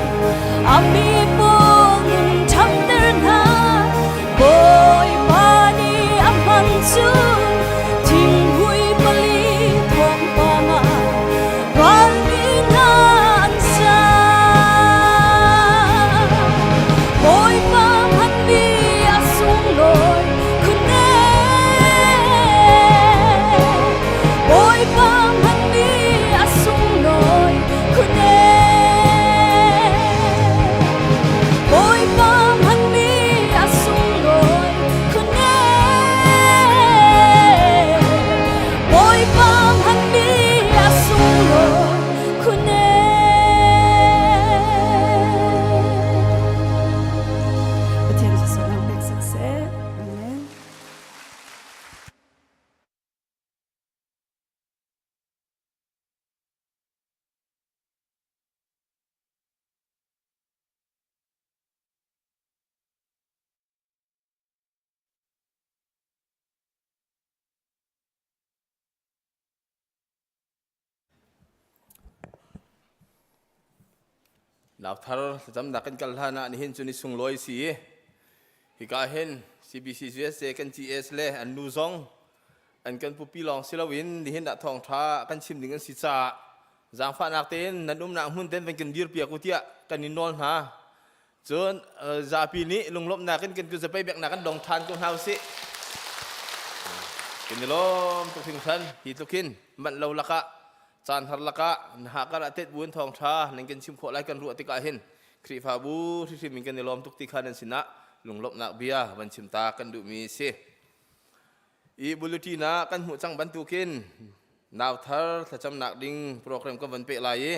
a mi pawl nun ṭhangter hna. Bawipa nih a hman cu thinghmui pali thawngpang ah ralmi hna an sa. Bawipa hmanmi a sunglawi khun ee. Bawipa hmanmi a sunglawi khun ee. Bawipa hmanmi a sunglawi khun ee. Bawipa hmanmi a sunglawi khun ee. Pathian cu lang pek sak seh. Amen. Nauthar thlacamnak kan kal hlan ah nihin cu ni sunglawi si i hika hin CBC USA kan GS le an nu zong an kan pupi lawng si loin nihin ah thawngṭha kan chim ding an si caah zaangfahnak tein nan umnak hmun ten van kan dirpiak u tiah kan in nawl hna. Cun zapi nih lunglawmhnak in kan kuzapei biaknak kan dong ṭhan ko hna usih. Kan i lawm tuk hringhran hi tluk hin manh lo lakah caan har lakah na hakar ah tet buin thawngṭha nan kan chim khawh lai kan ruah tikah hin Khrihfabu hrihrim in kan i lawm tuk ti kha nan sinah lunglawmhnak bia van chim ta kan duhmi si. I bulletin ah kan hmuh cang bantukin nauthar thlacamnak ding program kan van peh lai i.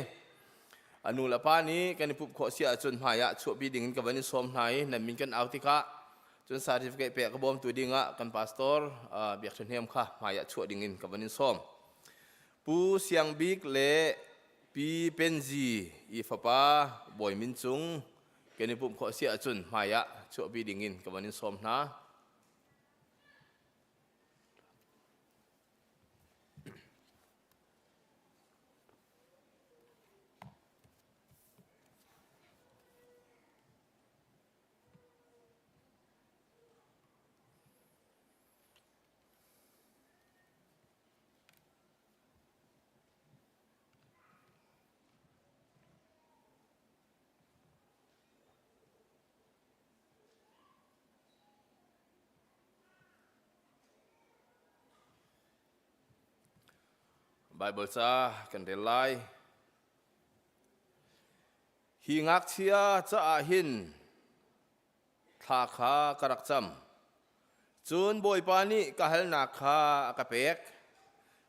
A nu le pa nih kan i pumh khawh si ahcun hmai ah chuahpi ding in ka van in sawm hna i nan min kan au tikah cun certificate pek ka bawmtu ding ah kan pastor Biak Ṭha Hnem kha hmai ah chuah ding in ka van in sawm. Pu Siang Bik le Pi Penzi i fapa Bawi Min Cung kan i pumh khawh si ahcun hmai ah chuahpi ding in ka van in sawm hna. Baibal ca kan rel lai. Hi ngakchia caah hin thla kha ka rak cam. Cun Bawipa nih ka halnak kha a ka pek.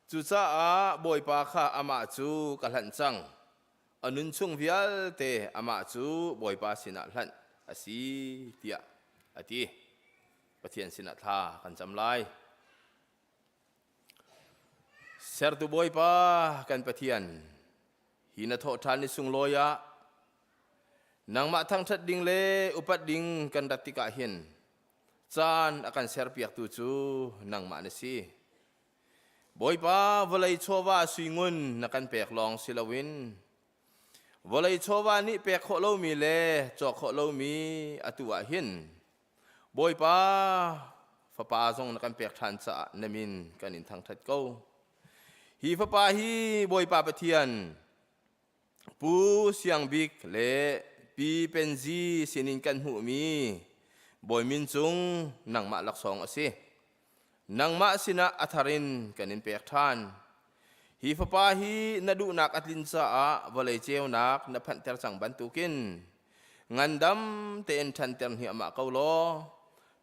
Cucaah Bawipa kha amah cu ka hlanh cang. A nun chung vialte amah cu Bawipa sinah hlanh a si tiah a ti. Pathian sinah thla kan cam lai. Sertu Bawipa kan Pathian, hi na thawhṭhan ni sunglawi ah nangmah thangṭhat ding le upat ding kan rat tikah hin caan a kan serpiaktu cu nangmah na si. Bawipa, vawlei chawva sui ngun na kan pek lawng si loin vawlei chawva nih pek khawh lomi le cawk khawh lomi atu ah hin Bawipa, fapa zong na kan pek ṭhan caah na min kan in thangṭhat ko. Hi fapa hi Bawipa Pathian Pu Siang Bik le Pi Penzi sinin kan hmuhmi Bawi min cung nangmah laksawng a si. Nangmah sinah a thar in kan in pek ṭhan. Hi fapa hi na duhnak a tlin caah vawlei ceunak na phanhter cang bantukin ngandam tein ṭhanter hniahmah ko law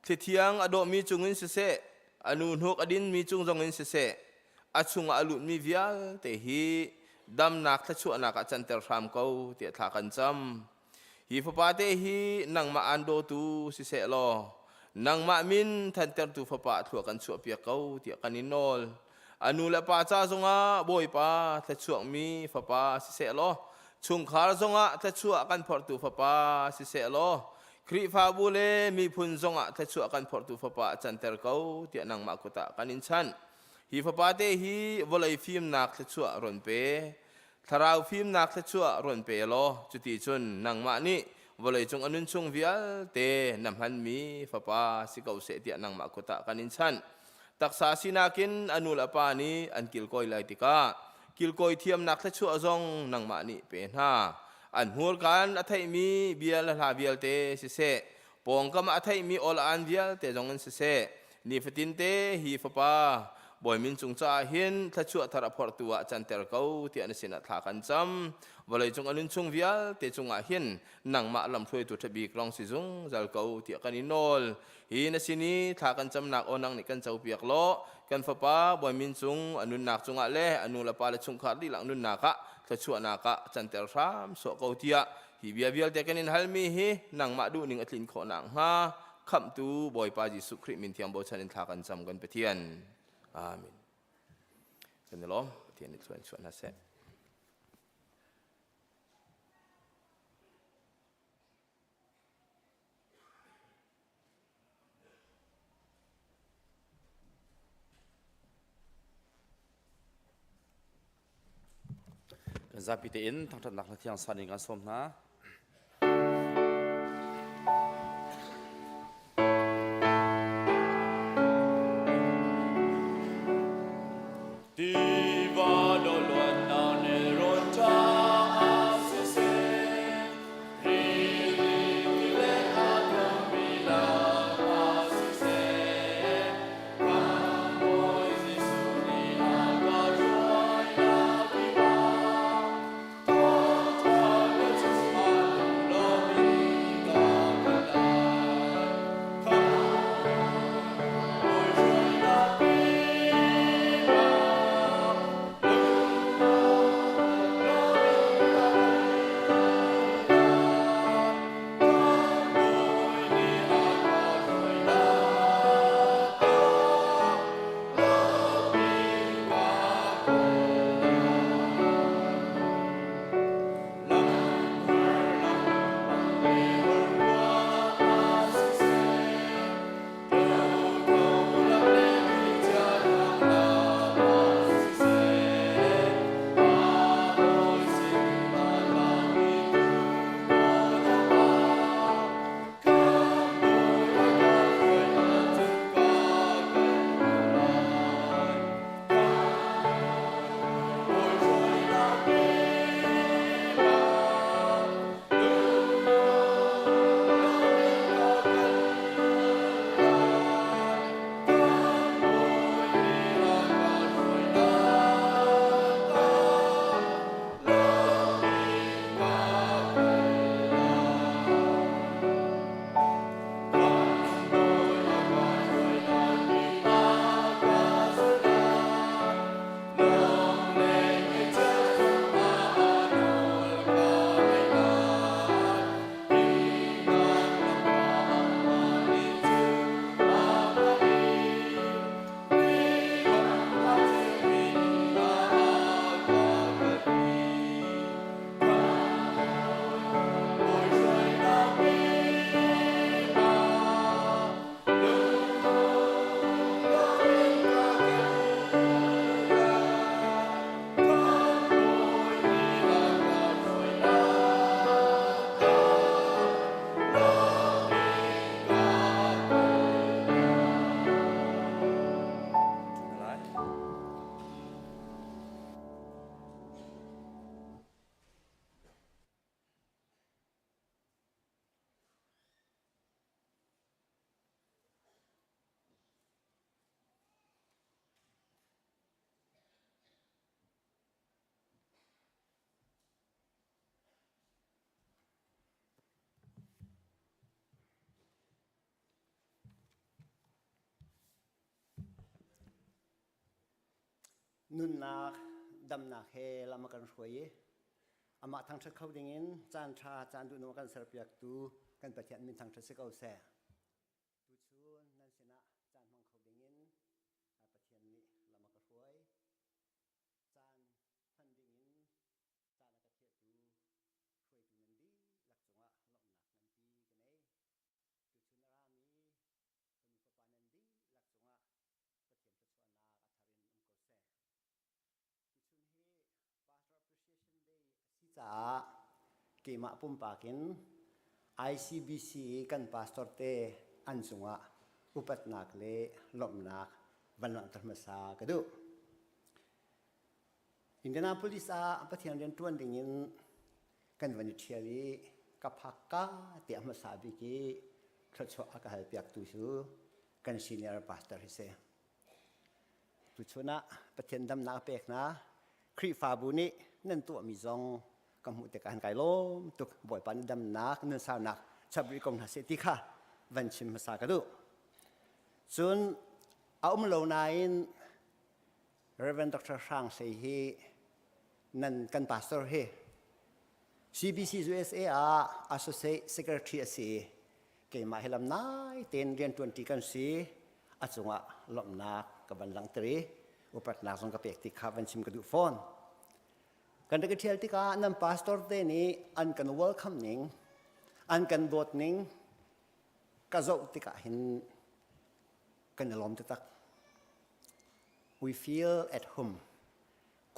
thlithiang a dawhmi cungin siseh, a nu hnuk a dinmi cung zongin siseh, a chungah a lutmi vialte hi damnak thluachuahnak ah canter hram ko tiah thla kan cam. Hi fapa te hi nangmah aan dawtu siseh law nangmah min thantertu fapa thlua kan chuahpiak ko tiah kan in nawl. A nu le pa ca zongah Bawipa thluachuakmi fapa siseh law chungkhar zongah thluachuah kan phorhtu fapa siseh law Khrihfabu le miphun zongah thluachuah kan phorhtu fapa canter ko tiah nangmah kut ah kan in chanh. Hi fapa te hi vawlei fimnak thluachuah run pe. Thlarau fimnak thluachuah run pe law cuti cun nangmah nih vawleicung a nun chung vialte na hmanmi fapa si ko seh tiah nangmah kut ah kan in chanh. Taksa sinak in a nu le a pa nih an kilkawi lai tikah kilkawi thiamnak thluachuah zong nangmah nih pe hna. An hmurkaan a theihmi bia le hla vialte siseh, pawngkam ah a theihmi awl-aan vialte zong in siseh, nifatin te hi fapa Bawi min cung caah hin thluachuah thar a phorhtu ah canter ko tiah na sinah thla kan cam. Vawleicung a nun chung vialte cungah hin nangmah lamhruaitu ṭhabik rong si zungzal ko tiah kan i nawl. Hi na sin i thla kan camnak aw nang nih kan copiak law kan fapa Bawi min cung a nunnak cungah le a nu le pa le chungkhar dihlak nunnak ah thluachuahnak ah canter hram sawh ko tiah hi bia vialte kan in halmi hi nangmah duhning a tlin khawh nakhnga khamhtu Bawipa Jesuh Khrih min thiang bochan in thla kan cam kan Pathian. Amen. Kan i lawm. Pathian nih thluachuah in chuah hna seh. Kan zapi tein thangṭhatnak hla thiang san in kan sawm hna. Tiva doluannak nelrawn caah siseh, rili tilet a tlawmmi lakah siseh, kan Bawi Jesuh nih a ka hruainak tiva, thawngṭha bia chungah. Nunnak damnak he lam a kan hruai i amah thangṭhat kho dingin caan ṭha caan duhnung a kan serpiaktu kan Pathian min thangṭhat si ko seh. Tuchun nan sinah caan hmang kho dingin Pathian nih lam a ka hruai. Caan hman dingin caan a ka thiahtu hruaitu nan dihlak cungah lawmhnak nganpi ka nei. Tuchun a rami fanu fapa nan dihlak cungah Pathian thluachuahnak a thar in um ko seh. Tuchun hi Pastor Appreciation Day a si caah keimah pumpak in ICBC i kan pastor te an cungah upatnak le lawmhnak van langhter hmasa ka duh. Indianapolis ah Pathian rian ṭuan dingin kan van i ṭhial i ka phak ka tiah hmasa bik i thluachuah a ka halpiaktu cu kan senior pastor hi si. Tuchun ah Pathian damnak a pek hna. Khrihfabu nih nan tuahmi zong ka hmuh tikah an kai lawm tuk. Bawipa nih damnak, nunsaunak chap rih ko hna seh ti kha van chim hmasa ka duh. Cun a um lo nain Reverend Dr. Hrang Hlei hi nan kan pastor hi CBC USA ah Associate Secretary a si i keimah hi lam nai tein rianṭuanṭi kan si a cungah lawmhnak ka van langhter i upatnak zong ka pek ti kha van chim ka duh fawn. Kan rak i ṭhial tikah nan pastor te nih an kan welcome ning, an kan dawt ning ka zoh tikah hin kan i lawm taktak. We feel at home.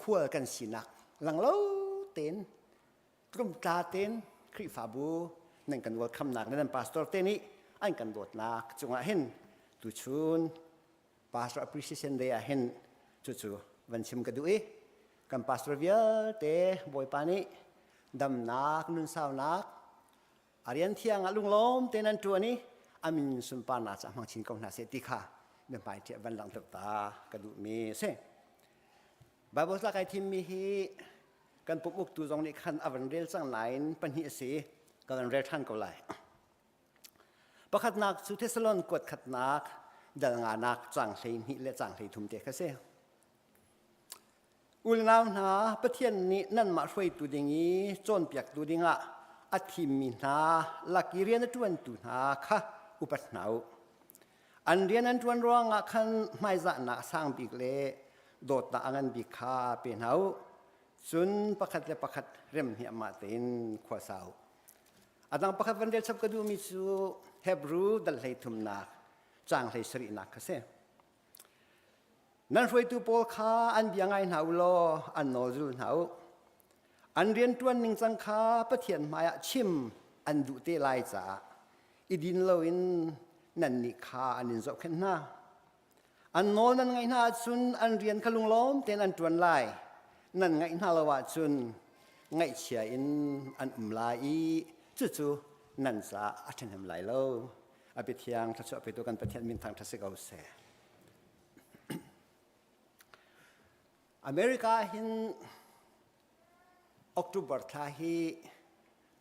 Khual kan sinak langlo tein tlumtla tein Khrihfabu nan kan welcome nak le nan pastor te nih an kan dawtnak cungah hin tuchun pastor appreciation day ah hin cucu van chim ka duh i kan pastor vialte Bawipa nih damnak nunsaunak A rian thiang ah lunglawm tein an ṭuan i a min sunparnak cu a hmang chin ko hna seh ti kha biahmai ṭiah van langhter ta ka duhmi a si. Bible tla kai thimmi hi kan pum uktu zong nih khan a van rel cang nain pahnih a si ka van rel ṭhan ko lai. Pakhatnak cu Thessalon kuat khatnak dal nganak cang 12 le cang 13 te kha si. Unau hna, Pathian nih nanmah hruaitu ding i cawnpiaktu dingah a thimmi hna lak i rian a ṭuantu hna kha upat hna u. An rian an ṭuan ruangah khan hmaizahnak a sang bik le dawtnak a ngan bik kha pe hna u. Cun pakhat le pakhat rem hniahmah tein khua sa u. A dang pakhat van rel chap ka duhmi cu Hebru dal hlei thumnak caang hlei sarihnak kha si. Nan hruaitu pawl kha an bia ngai hna u law an nawl zul hna u. An rianṭuan ningcang kha Pathian hmaiah chim an duh te lai caah i din loin nannih kha an in zohkhenh hna. An nawl nan ngaih hna ahcun an rian kha lunglawm tein an ṭuan lai. Nan ngaih hna lo ahcun ngaihchia in an um lai i cucu nan caah a ṭhahnem lai lo. A biathiang thluachuah petu kan Pathian min thangṭhat si ko seh. America hin October thla hi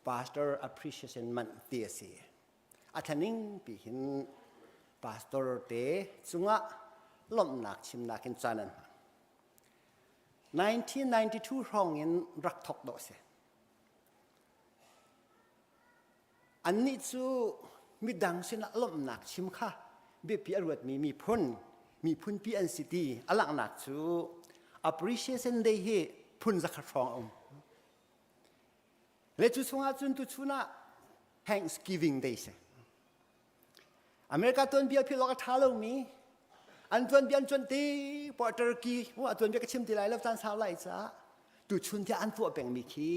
Pastor Appreciation Month ti a si. A thlaning pi hin pastor te cungah lawmhnak chimnak in caan an hmang. 1992 hrawng in rak thok dawh si. Annih cu midang sinah lawmhnak chim kha biapi a ruatmi miphun, miphunpi an si ti a langhnak cu Appreciation Day hi phun zakhat hrawng a um. Le cu chungah cun tuchun ah Thanksgiving Day si. America tuanbia philh awk a ṭha lomi an tuanbia an cuanh ti poah Turkey a tuanbia ka chim ti lai lo caan sau lai caah tuchun tiah an tuah pengmi khi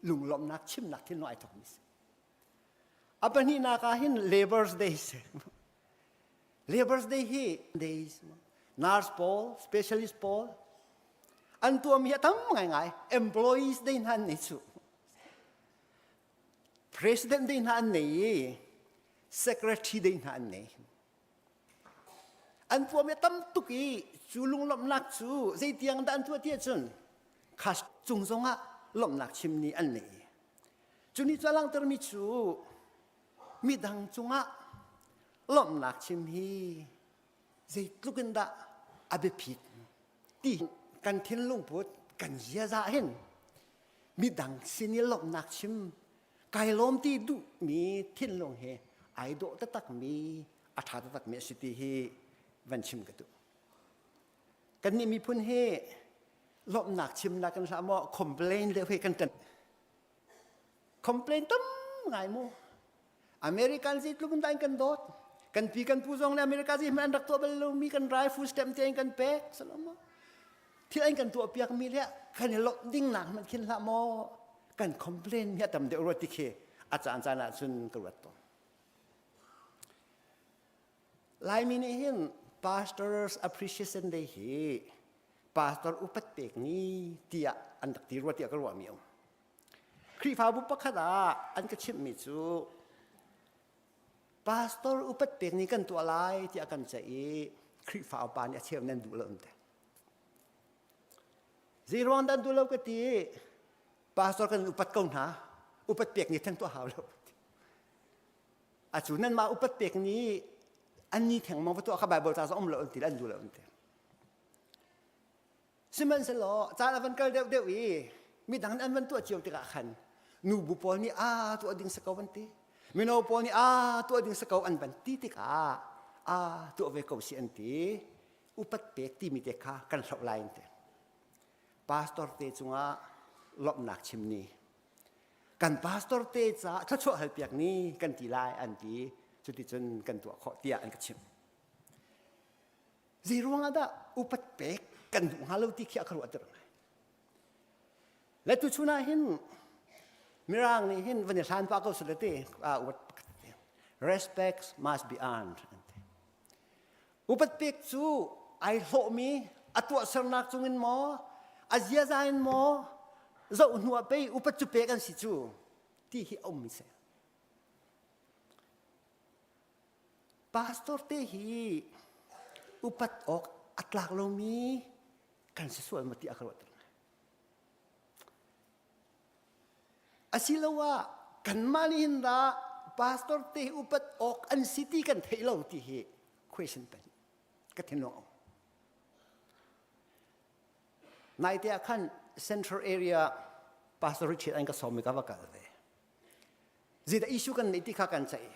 lunglawmhnak chimnak thinlung ai thawkmi si. A pahnihnak ah hin Labor's Day si. Labor's Day hi days nurse pawl, specialist pawl an tuahmi hi a tam ngaingai. Employees Day hna an nei cu. President Day hna an nei i secretary day hna an nei. An tuahmi a tam tuk i cu lunglawmhnak cu zeitiang dah an tuah ti ahcun khas cung zongah lawmhnak chim ni an nei. Cu ni cu a langhtermi cu midang cungah lawmhnak chim hi zeitluk in dah a biapit ti. Kan thinlung put kan ziaza hin midang sin i lawmhnak chim kai lawm ti duhmi thinlung he ai dawh taktakmi a ṭha taktakmi a si ti hi van chim ka duh. Kannih miphun hi lawmhnak chimnak kan hlah maw complain deuh hi kan ṭan. Complain tam ngai mu. American zeitluk in dah in kan dawt. Kan pi kan pu zong le America zei hmanh an rak tuah bal lomi kan rai food stamp te in kan pek salam maw. Thil an kan tuah piak mi le kan i lawmh ding nak hmanh khin hlah maw kan complain mi a tam deuh rua ti khi a caan caan ah cun ka ruat tawn. Laimi nih hin Pastors Appreciation Day hi pastor upat pek ni tiah an rak ti rua tiah ka ruahmi um. Khrihfabu pakhat ah an ka chimhmi cu pastor upat pek ni kan tuah lai tiah kan ceih i Khrihfa upa nih a cheu nan duh lo an ti. Zei ruang dah an duh lo ka ti pastor kan upat ko hna upat pek ni theng tuah hau lo. Acu nan mah upat pek ni an ni theng mong va tuah kha Bible ca um lo an ti an duh lo an ti. Sihmanhsehlaw caan a van kal deuhdeuh i midang nih an van tuah cio tikah khan nubu pawl nih aa tuah ding si ko an ti. Mino pawl nih aa tuah ding si ko an van ti tikah aa tuah ve ko si an ti. Upat pek timi te kha kan hloh lai an ti. Pastor te cungah lawmhnak chim ni. Kan pastor te caah thluachuah halpiak ni kan ti lai an ti. Cuticun kan tuah khawh tiah an ka chimh. Zei ruang ah dah upat pek kan duh hnga lo ti khi a ka ruahter ngai. Le tuchun ah hin Mirang nih hin van i hlan pah ko sule ti upat pakhat te. Respect must be earned an ti. Upat pek cu ai hlawhmi a tuahsernak cungin maw a ziaza in maw zoh hnu ah pei upat cu pek an si cu ti hi a ummi si. Pastor te hi upat awk a tlak lomi kan si sual maw ti a ka ruahter ngai. Asiloah kanmah nih hin dah pastor te hi upat awk an si ti kan theih lo ti hi question peng ka thinlung a um. Naite ah khan Central Area Pastor Richard an ka sawm i ka va kal ve. Zeidah issue kan neih ti kha kan ceih.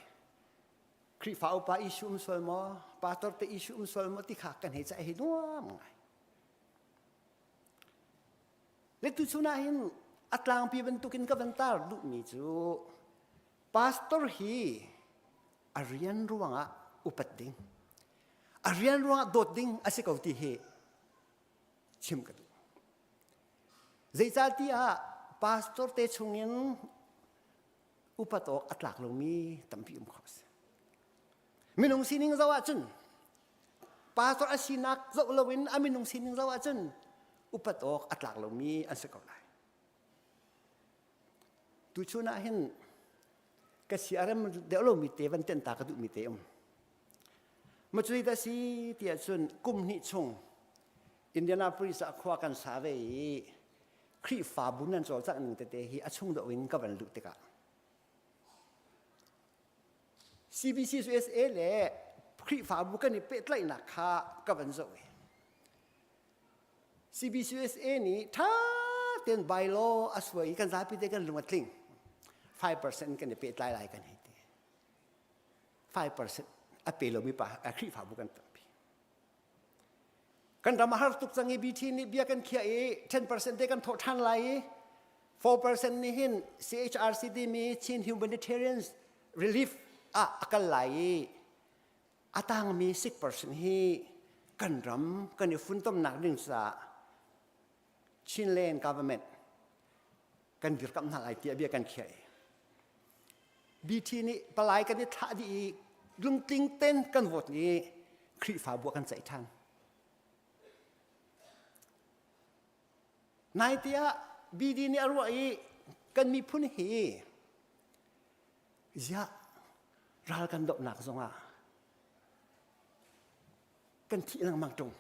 Khrihfa upa issue um sual maw, pastor te issue um sual maw ti kha kan hei ceih hi nuam ngai. Le tuchun ah hin a tlangpi bantukin ka van tar duhmi cu pastor hi a rian ruangah upat ding, a rian ruangah dawt ding a si ko ti hi chim ka duh. Zeicahtiah pastor te chungin upat awk a tlak lomi tampi um kho a si. Minung sining zoh ahcun pastor a sinak zoh loin a minung sining zoh ahcun upat awk a tlak lomi an si ko lai. Tuchun ah hin ka si a rem deuh lomi te van tenh ta ka duhmi te um. Macui dah si tiah cun kum hnih chung Indianapolis ah khua kan sa ve i Khrihfabu nan cawlcangh ning tete hi a chung deuh in ka van luh tikah CBC USA le Khrihfabu kan i pehtlaihnak kha ka van zoh i CBC USA nih ṭha tein bylaw a suai i kan zapi te kan lung a tling 5% kan i pehtlai lai kan hei ti 5% a pe lomi pa Khrihfabu kan tampi Kan ram a har tuk cang i BT nih bia kan khiah i 10% te kan thawh ṭhan lai i 4% nih hin CHRC timi Chin Humanitarian Relief ah a kal lai i a tangmi 6% hi kan ram kan i funtomnak ding caah Chinland government kan dirkamh hna lai tiah bia kan khiah i BT nih palai kan i thlah dih i lungtling ten kan vote i Khrihfabu kan ceih ṭhan. Naite ah BD nih a ruah i kan miphun hi ziah ral kan dohnak zongah kan thih lengmang ṭung.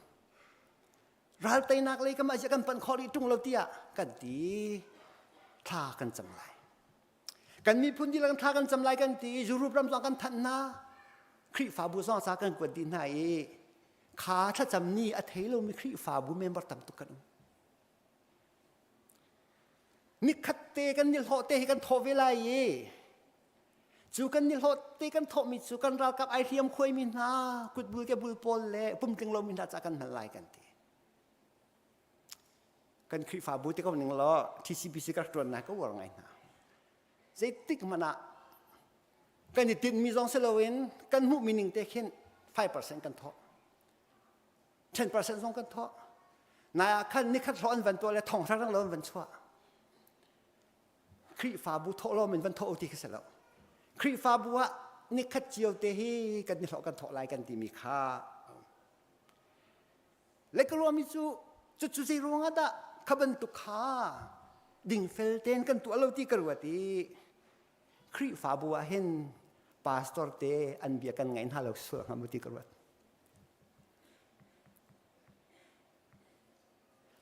Ral teinak lei kam ah ziah kan panh khawh rih ṭung lo tiah kan ti thla kan cam lai. Kan miphun dihlak thla kan cam lai kan ti i Europe ram zong kan thanh hna. Khrihfabu zong ca kan kuat dih hna i kha thlacam ni a thei lomi Khrihfabu member tam tuk kan um. Nikhat te kan ni hlawh te hi kan thawh ve lai i cu kan ni hlawh te kan thawhmi cu kan ralkap ai hliam khuaimi hna kutbul ke bul pawl le pumtling lomi hna ca kan hman lai kan ti. Kan Khrihfabu te ko ning law TCBC ka ṭuan nai ka uar ngai hna. Zeitik hmanh ah kan i tinhmi zong si loin kan hmuhmi ning te khin 5% kan thawh. 10% zong kan thawh. Nai ah khan nikhat hlawh an van tuah le thong rang lo an van chuah. Khrihfabu thawh lawm in van thawh ti khi si lo. Khrihfabu ah nikhat cio te hi kan ni hlawh kan thawh lai kan timi kha Le ka ruahmi cu cucu zei ruangah dah kha bantuk kha dingfel tein kan tuah lo ti ka ruat i Khrihfabu ah hin pastor te an bia kan ngaih hna lo sual hnga mu ti ka ruat.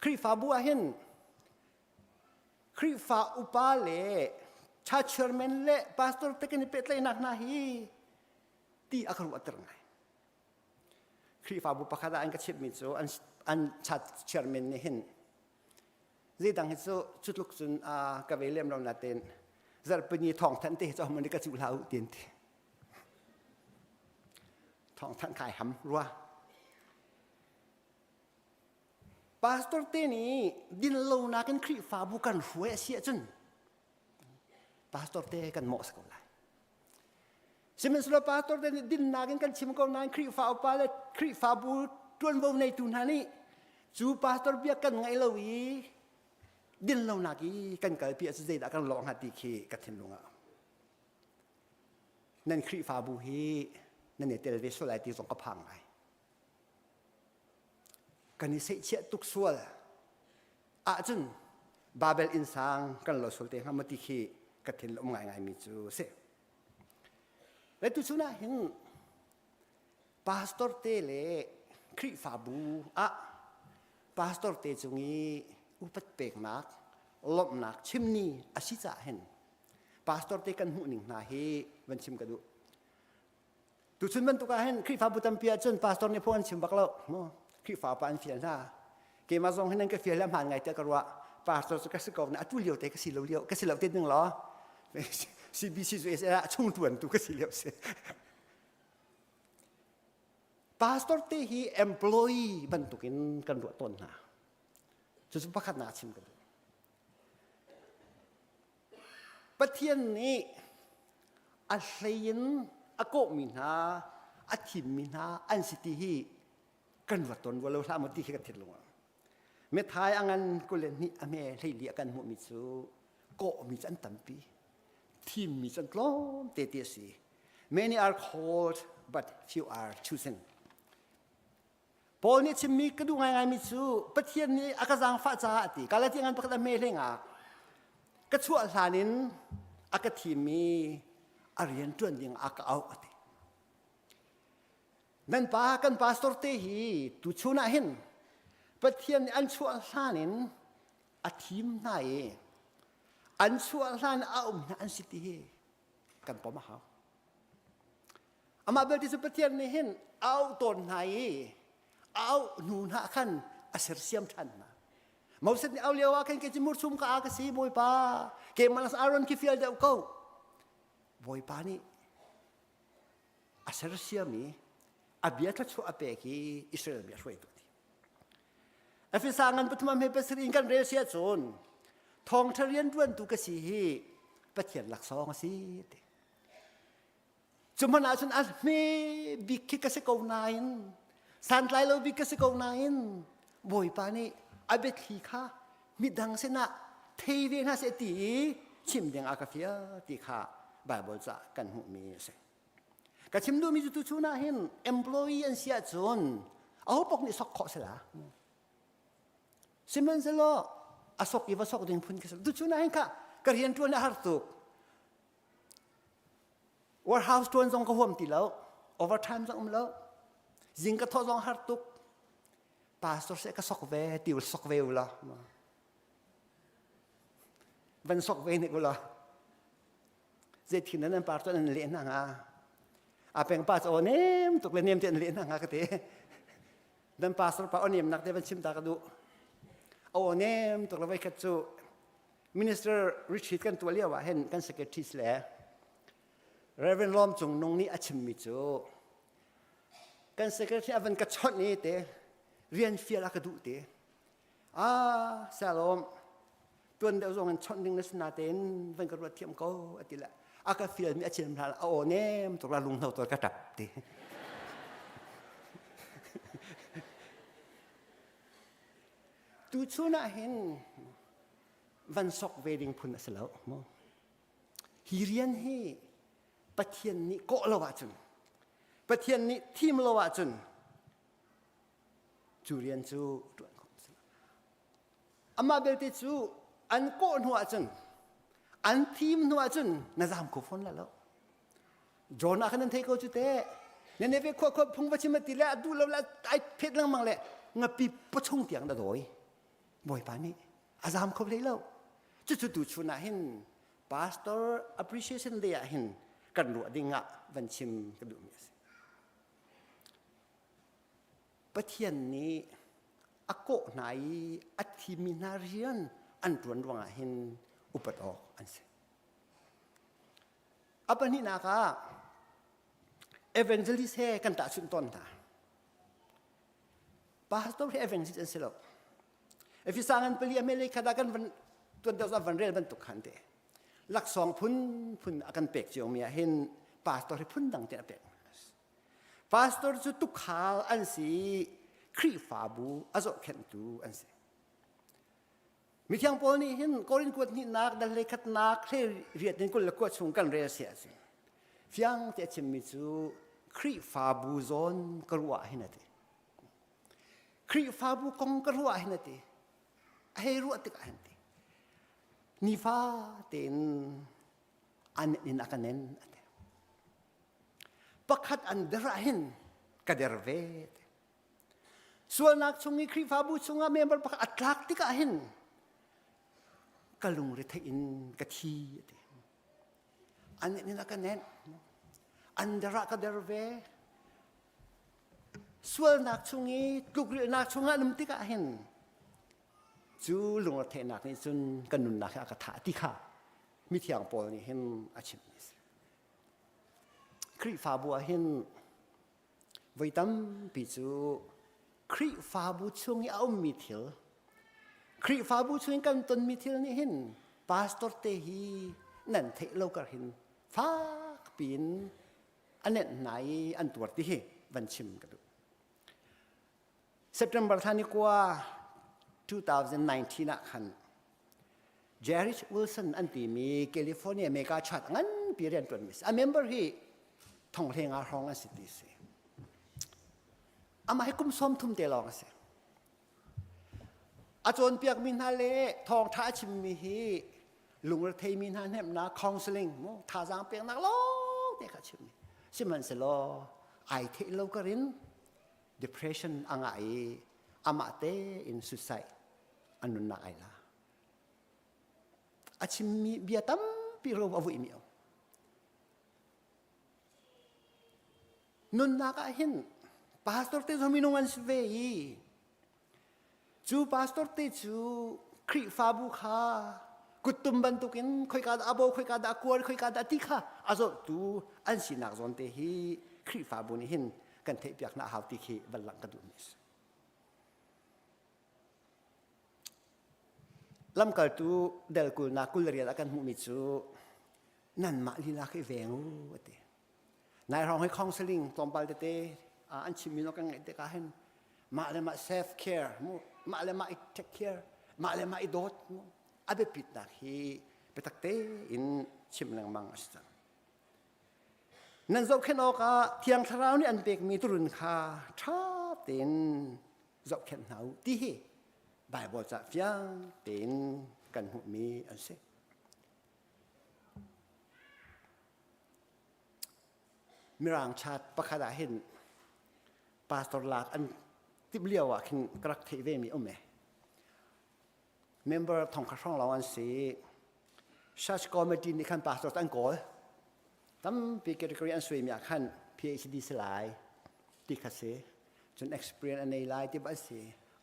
Khrihfabu ah hin Khrihfa upa le church chairman le pastor te kan i pehtlaihnak hna hi ti a ka ruahter ngai. Khrihfabu pakhat ah an ka chimhmi cu an an chat chairman nih hin zeidang hi cu cu tluk cun ka ve lem lo natein zarhpini thawngthanh te hi cu homan ka cuh hlah u tin ti thawngthanh kai ham rua pastor te nih din lo nakin Khrihfabu kan hruai a si ahcun pastor te kan mawh si ko lai Sihmanhsehlaw pastor te nih dinnak in kan chim ko nain Khrihfa upa le Khrihfabu ṭuanvo neitu hna nih cu pastor bia kan ngaih lo i din lonak i kan kalpi ahcun zeidah kan lawh hnga ti khi ka thinlung ah nan Khrihfabu hi nan i tel ve sual lai ti zong ka phang ngai. Kan i seihchiah tuk sual ahcun Babel innsang kan lo sual te hnga maw ti khi ka thin um ngaingai mi cu si. Le tuchun ah hin pastor te le Khrihfabu ah pastor te cung i upat peknak lawmhnak chimni a si caah hin pastor te kan hmuh ning hna hi van chim ka duh. Tuchun bantuk ah hin Khrihfabu tampi ahcun pastor nih phung an chim bak lo. Khrihfa pa an fial hna. Keimah zong hin an ka fial le hmaan ngai tiah ka ruah. Pastor cu ka si ko na atu lio te ka si lo lio ka si lo te ding law. CBC cu ah chung tuan tu ka si lio si. Pastor te hi employee bantukin kan ruah tawn hna. Cucu pakhatnak chim ka duh. Pathian nih a hlei in a kawhmi hna, a thimmi hna an si ti hi kan ruat tawn rua lo hlah maw ti khi ka thinlung ah. Methai a ngan 22 a hme hleili a kan hmuhmi cu kawhmi cu an tampi, thimmi cu an tlawm te ti a si. Many are called but few are chosen. Paul nih chimmi ka duh ngaingaimi cu Pathian nih a ka zaangfah caah a ti. Galati ngan pakhat a hme hlengah ka chuah hlan in a ka thimmi a rian ṭuan ding a ka auh a ti. Nan pa kan pastor te hi tuchun ah hin Pathian nih an chuah hlan in a thim hna i an chuah hlan a um hna an si ti hi kan pom a hau. Amah belte cu Pathian nih hin a auh tawn hna i a auh hnu hna khan a sersiam ṭhan hna. Moses nih au lio ah khan kei cu murchum ka a ka si Bawipa keimah las Aaron khi fial deuh ko. Bawipa nih a sersiam i a bia thluachuah a pek i Israel mi a hruai tu ti. Efesa ngan pathum hme pasarih in kan rel si ahcun thawngṭha rianṭuantu ka si hi Pathian laksawng a si ti. Cu hmanh ahcun a hme bik khi ka si ko nain santlai lo bik ka si ko nain Bawipa nih a biathli kha midang sinah thei ve hna seh ti i chim ding a ka fial ti kha Baibal ca kan hmuhmi a si. Ka chim duhmi cu tuchun ah hin employee an si ahcun aho pok nih sok khawh si la. Sihmanhsehlaw a sok i va sok ding phun khi si. Tuchun ah hin kha ka rian ṭuan a har tuk. Warehouse ṭuan zong ka huam ti lo. Overtime zong um lo. Zing ka thawh zong har tuk. Pastor seh ka sok ve ti ul sok ve u law. Van sok ve nik u law. Zei thin nan par cu an leh hna hnga. A peng pa cu aw nem tuk le nem te an leh hna hnga ka ti. Nan pastor pa aw nem nak te van chim ta ka duh. Aw nem tuk le voi khat cu. Minister retreat kan tuah lio ah hin kan secretaries le Reverend Lawm Cung Nung nih a chimmi cu kan secretary a van ka chawnh i te rian fial a ka duh te ah salom tuan deuh zong in chawnh ding na si natein van ka ruat thiam ko a ti le a ka fial mi a chim hna a aw nem tuk la lung hno to ka tap ti tu chun ah hin van sok ve ding phun a si lo mu hi rian hi Pathian nih kawh lo ahcun Pathian nih thim lo ahcun cu rian cu ṭuan khawh a si lo. Amah belte cu an kawh hnu ahcun an thim hnu ahcun na zaam kho fawn la lo. Jonah khan nan thei ko cu teh. Nineveh khua khua phung va chim ti le a duh lo le ai phet lengmang le ngapi pawchung tiang na dawi. Bawipa nih a zaam kho hlei lo. Cucu tu chun ah hin pastor appreciation day ah hin kan ruah ding ah van chim ka duhmi a si. Pathian nih a kawh hna i a thimmi hna rian an ṭuan ruangah hin upat awk an si. A pahnihnak ah evangelist he kan tahchunh tawn hna. Pastor he evangelist an si lo. Efesa ngan pali a mele khat ah kan van tuan deuh van rel bantuk khan te. Laksawng phun phun a kan pek cio mi ah hin pastor hi phun dang te a pek. Pastor cu tukhal an si Khrihfabu a zohkhenhtu an si. Mithiang Paul nih hin Korin kuat hnihnak dal hlei khatnak hlei riat in 22 chung kan rel si ahcun fiang te a chimmi cu Khrihfabu zawn ka ruah hin a ti. Khrihfabu kong ka ruah hin a ti. A hei ruah tikah hin ti. Nifa tein an in a ka nen a ti. Pakhat an der ah hin ka der ve ti. Sualnak chung i Khrihfabu chungah member pakhat a tlak tikah hin ka lungre theih in ka thi a ti. An nih a ka nenh. An der ah ka der ve. Sualnak chung i tlukrilhnak chungah an um tikah hin cu lungretheihnak nih cun kan nunnak hi a ka thah ti kha mithiang Paul nih hin a chimmi a si. Khrihfabu ah hin Voi tampi cu Khrihfabu chung i a ummi thil, Khrihfabu chung in kan tonmi thil nih hin pastor te hi nan theih lo kar hin fak piin a nenh hna i an tuar ti hi van chim ka duh. September thla ni kua 2019 ah khan Jerry Wilson an timi California mega church nganpi rian ṭuanmi a si. A member hi thonghleng ah hrawng an si ti si. Amah hi kum 30 te lawng a si. A cawnpiakmi hna le thawngṭha a chimmi hi lungretheimi hna hnemhnak counseling mu thazaang peknak lawng te kha a chimmi. Sihmanhsehlaw ai theih lo karin depression a ngah i amah tein suicide an nunnak ai la. A chimmi bia tampi ro a vuimi a um. Nunnak ah hin pastor te zong minung an si ve i cu pastor te cu Khrihfabu kha kuttum bantukin khoika dah a bo khoika dah a kuar khoika dah ti kha a zohtu an sinak zawn te hi Khrihfabu nih hin kan theihpiak hna a hau ti khi van langh ka duhmi a si. Lamkaltu del kulnak 20 riat ah kan hmuhmi cu nanmah lila khi veng u a ti. Nai hrawng hi counseling tlawmpal tete an chimmi no kan ngaih tikah hin mah le mah self care mu mah le mah i take care mah le mah i dawt mu a biapitnak hi biatak tein chim lengmang a si cang. Nan zohkhenh awkah Thiang Thlarau nih an pekmi turun kha ṭha tein zohkhenh hna u ti hi Baibal ca fiang tein kan hmuhmi an si. Mirang chat pakhat ah hin pastor lak an timh lio ah khin ka rak theih ve mi um e. Member thong kha hrawng lawng an si. Church committee nih khan pastor an kawl. Tampi category an suimi ah khan PhD si lai ti kha si. Cun experience an nei lai ti ba si.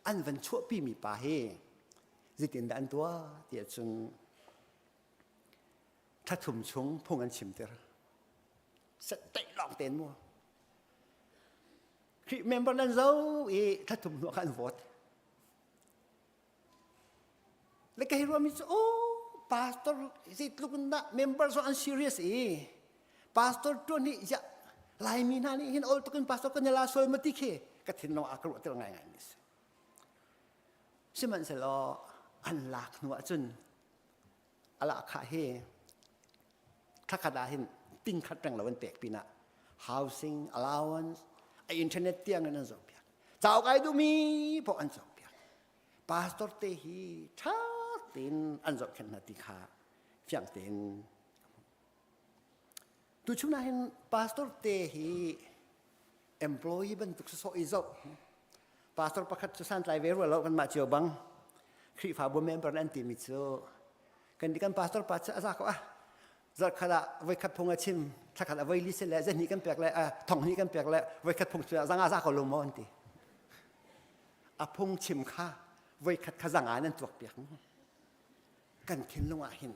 An van chuahpi mi pa hi zeitin dah an tuah ti ahcun. Thla thum chung phung an chimter. Set lawng tein mu. Khrih member nan zo i thla thum hnu kha an vote. Le ka hi ruahmi cu oh pastor zeitluk in dah member zong an serious i pastor tuan hi ya Laimi hna nih hin ol tuk in pastor kan i la sual ma ti khi ka thinlung ah ka ruah tir ngaingai mi si. Sihmanhsehlaw an lak hnu ahcun a lahkhah hi thlakhat ah hin ting khat reng lo an pek pinah housing allowance a internet tiang in an zoh piak cauk ai duhmi paoh an zoh piak pastor te hi ṭha tein an zohkhenh hna ti kha fiang tein tuchun ah hin pastor te hi employee bantuk sawsawh i zoh pastor pakhat cu santlai ve rua lo kanmah cio bang Khrihfabu member an timi cu kan kan pastor pa cu a za ko ah zarkhat ah voikhat phung a chim thlakhat a voi li si le zahnih kan pek le thong hnih kan pek le voikhat phung cu zanga za ko lo maw an ti a phung chim kha voikhat kha zanga nan tuak piak kan thinlung ah hin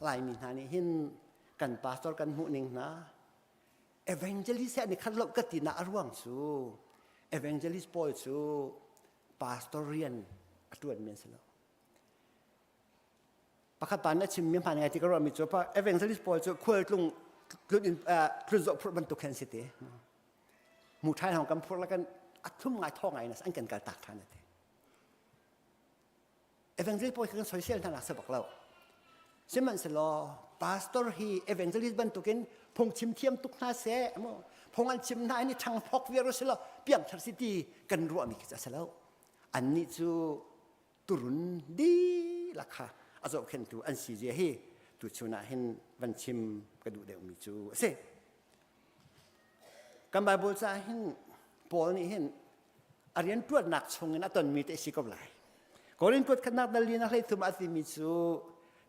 Laimi hna nih hin kan pastor kan hmuh ning hna evangelist he an i khat lo ka ti nak a ruang cu evangelist pawl cu pastor rian a ṭuan mi an si lo pakhat pa nih a chimmi hmaan ngai ti ka ruahmi cu evangelist pawl cu khualtlung tlun in tlun zawh phurh bantuk khan si te mu ṭhai hong kan phurh la kan a thlum ngai thaw ngai na an kan kal tak ṭhan ati Evangelist pawl kan soisel hna nak si bak lo. Sihmanhsehlaw pastor hi evangelist bantukin phungchim thiam tuk hna seh mu phung an chim hna in i ṭhangphok viar si lo piangthar si ti kan ruahmi khi a si lo. Annih cu turun dihlak kha a zohkhenhtu an si zia hi tuchun ah hin van chim ka duh deuhmi cu a si. Kan Bible caah hin Paul nih hin a rianṭuannak chungin a tonmi te si ko lai. Korin kuat khatnak dal li na hlei thum a timi cu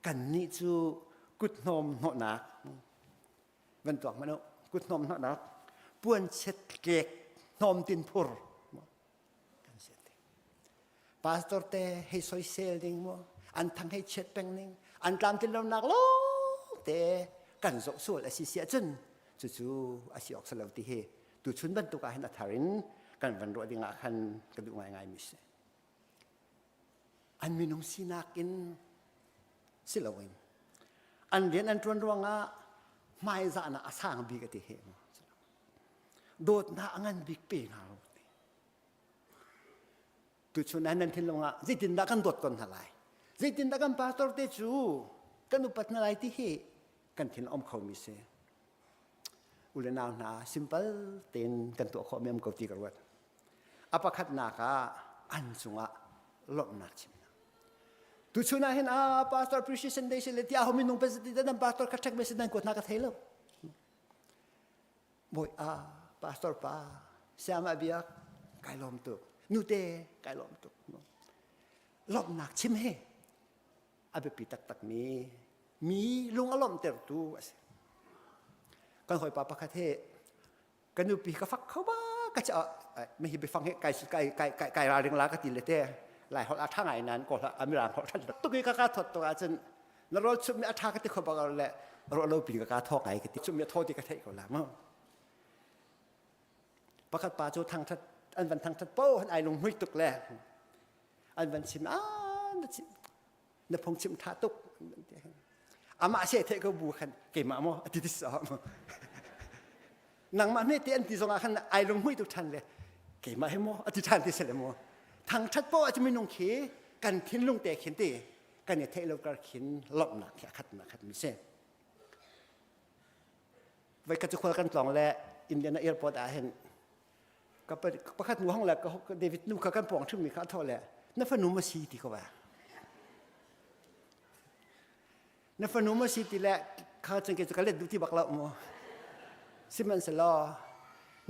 kannih cu kuthnawm hnawhnak van tuak hmanh u kuthnawm hnawhnak puanchiat tlek hnawm tin phur kan si te pastor te hei soisel ding mu an thang hei chiat peng ning an tlamtlin lonak lawng te kan zoh sual a si si ahcun cucu a si awk si lo ti hi tuchun bantuk ah hin a thar in kan van ruah ding ah khan ka duh ngaingai mi si an minung sinak in si loin an rian an ṭuan ruangah hmaizahnak a sang bik a ti he dawtnak a ngan bik pe hna lo ti tuchun ah nan thinlung ah zeitindah kan dawt kon hna lai zeitindah kan pastor te cu kan upat hna lai ti hi kan thin a um kho mi si U le nau hna simple tein kan tuah khawh mi um ko ti ka ruat. A pakhatnak ah an cungah lawmhnak chimnak. Tuchun ah hin ah pastor appreciation day si le ti aho minung president nan pastor kha ṭhek me si nan kuat hna ka thei lo. Bawi a pastor pa siama biak kai lawm tuk nute kai lawm tuk lawmhnak chim he a biapi taktakmi mi lung a lawmhtertu a si. Kan hawipa pakhat he ka nupi ka fak kho ba ka cha mi hi biafang he kai kai kai kai kai ralring la ka ti le te lai holh a tha ngai nan ko hla amirang holh than tuk i ka ka thot to ahcun na rawl chum mi a tha ka ti kho bak le ro lo pin ka ka thok ai ka ti chum mi tho ti ka theih ko la mu pakhat pa cu thangthat an van thangthat po han ai lung hmui tuk le an van chim a na chim na phung chim tha tuk amah se the ko bu khan keimah maw ati ti sa nangmah hme te an ti zong ah khan ai lung hmui tuk than le keimah he maw ati than ti se le maw thangthat po a minung khi kan thinlung te khin ti kan i theih lo kar khin lawmhnak khi a khat na khat mi si voi khat cu khual kan tlawng le Indiana airport ah hin ka pakhat nu hong le ka David nu kha kan pawng ṭhumi kha a thawh le na fanu ma si ti ko ba na fanu ma si ti le kha cun ke cu ka let duh ti bak lo mu sihmanhsehlaw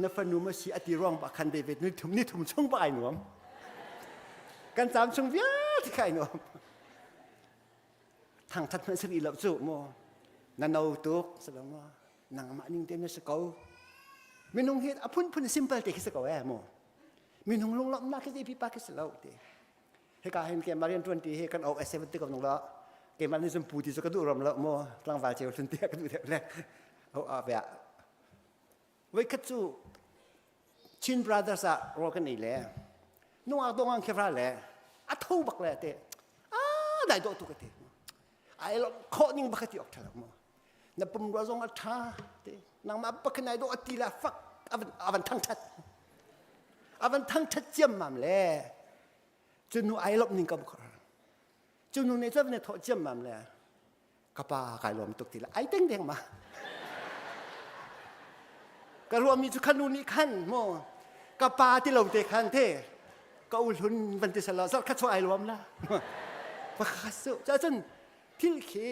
na fanu ma si ati ruang ba khan David ni thum ni thum chung ba ai nuam kan caam chung vialte kha ai nuam thangthat hmanh si lo cu mu na no tuk si lo mu nangmah ning te na si ko minung hi a phunphun simple te khi si ko eh mu minung lunglawmhnak khi pipa khi si lo ti hika hin ke marian tuan ti hi kan ok se ti ko nung lo Keimah nih cun pu ti cu ka duh ram lo maw tlangval ceu hlun tiah ka duh deuh le. Ho a bia. Voikhat cu Chin Brothers ah rawl kan ei le nungak dawng khi ra le a tho bak le te a dai dawh tu ka ti. Ai lo khawh ning bak ti ok tha lo maw. Na pumrua zong a ṭha te nangmah pakhat nai dawh a ti la fak avan thangṭhat avan thangṭhat ciammam le cu nu ai lawmh ning kam khor cu nu nih cun ne thawh ciammam le ka pa kai lawm tuk ti la ai teng deng ma ka ruahmi cu khan nu nih khan mo ka pa ti lo te khan te ka u hlun van ti sala zarh khat chuah ai lawm la pakhat su cha cun thil khi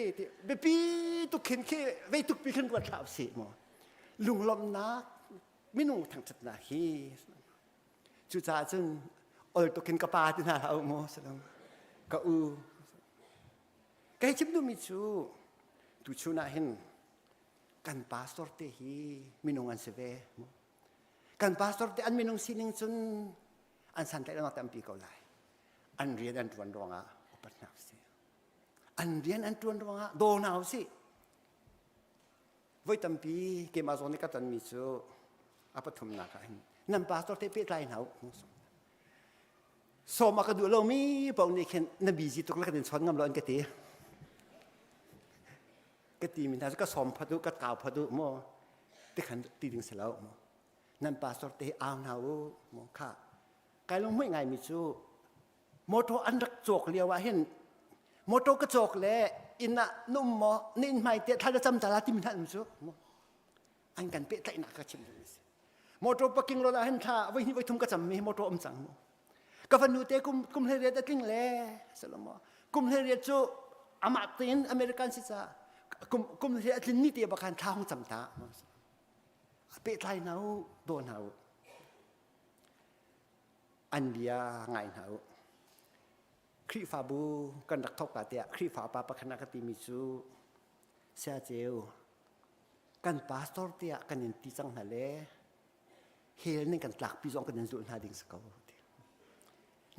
biapi tuk khin khi vei tuk pi khin ruat hlah usih mu lunglawmhnak minung thangṭhatnak hi cucaah cun ol tuk khin ka pa ti hna hlah u mu salam ka u kai chim duhmi cu tuchun ah hin kan pastor te hi minung an si ve kan pastor te an minung sining cun an santlaih tampi ko lai an rian an ṭuan ruangah upat hna usih an rian an ṭuan ruangah daw hna usih voi tampi keimah zong nih ka tonmi cu a pathumnak ah hin nan pastor te pehtlai hna u sawm a ka duh lomi paoh nih khin na busy tuk le kan in chawn ngam lo an ka ti ka ti mi hna cu ka sawm phat u ka kau phat u maw ti khan ti ding si lo maw nan pastor te au hna u maw kha kai lung hmuih ngaimi cu motor an rak cawk lio ah hin motor ka cawk le inn ah na um maw na inn hmai te thla na cam ta la timi hna um cu an kan pehtlaihnak ka chim duhmi si motor parking lot ah hin thla voi hnih voi thum ka cam mi motor um cang mu ka fanu te kum kum hlei riat a tling le salamo kum hlei riat cu amah tein American si ca kum kum hlei a tlin ni te bakhan thla hong cam ta pehtlai hna u daw hna u an bia ngai hna u. Khrihfabu kan rak thawk ka tiah Khrihfa pa pakhat a ka timi cu sia ceu kan pastor tiah kan in ti cang hna le hell ning kan tlakpi zong kan in zulh hna ding si ko ti.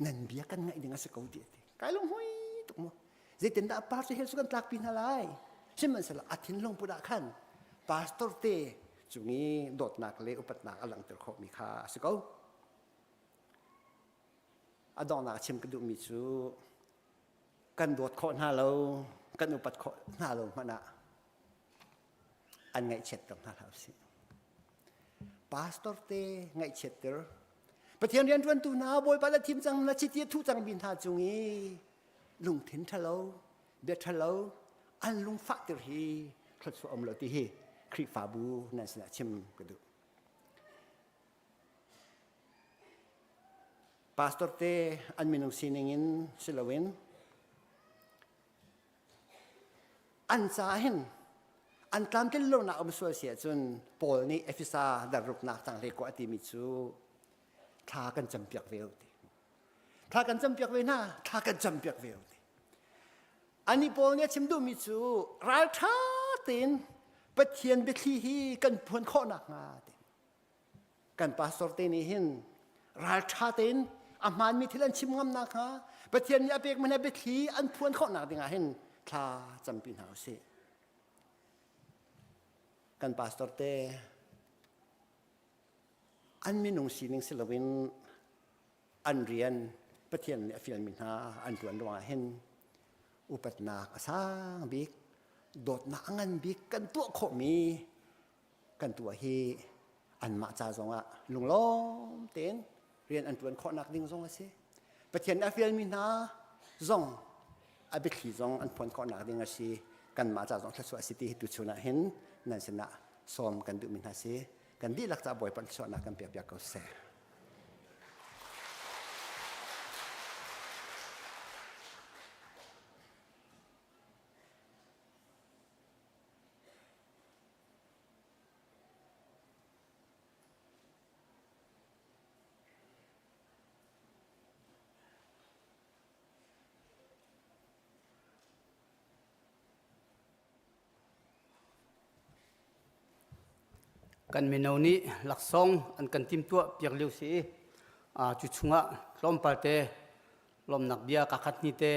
Nan bia kan ngaih ding a si ko ti ti. Kai lung hui tuk mu. Zeitindah pastor hell su kan tlakpi hna lai? Sihmanhsehlaw a thinlung put ah khan pastor te cung i dawtnak le upatnak a langhter khawhmi kha a si ko. A donghnak chim ka duhmi cu kan dawt khawh hna lo, kan upat khawh hna lo hmanh ah an ngaihchiatter hna hlah usih. Pastor te ngaihchiatter Pathian rianṭuantu hna Bawipa le thim cang na chiti a thuh cangmi hna cung i lungthin ṭhalo bia ṭhalo an lungfahter hi thluachuah um lo ti hi Khrihfabu nan sinah chim ka duh. Pastor te an minung sining in si loin an ca hin an tlamtlin lonak um sual si ahcun Paul nih Efesa darruknak cang hle ko a timi cu thla kan campiak ve ti. Thla kan campiak ve hna, thla kan campiak ve ti. Ani Paul nih a chim duhmi cu ralṭha tein Pathian biathli hi kan phuan khawh nakhnga ti. Kan pastor te nih hin ralṭha tein a hmaanmi thil an chim ngam nakhnga Pathian nih a pekmi hna biathli an phuan khawh nak dingah hin thla campi hna usih. Kan pastor te an minung sining si loin an rian Pathian nih a fialmi hna an ṭuan ruangah hin upatnak a sang bik dawtnak a ngan bik kan tuah khawhmi kan tuah hi anmah ca zongah lunglawm tein rian an ṭuan khawhnak ding zong a si. Pathian a fialmi hna zong a biathli zong an phuan khawhnak ding a si. Kanmah ca zong thluachuah a si ti hi tuchun ah hin nan sinah sawm kan duhmi hna si. Kan dihlak ca Bawipa thluachuahnak kan pekpiak ko seh. Kan mino nih laksawng an kan timtuah piak lio si i cu chungah tlawmpal te lawmnak bia kakhat hni te.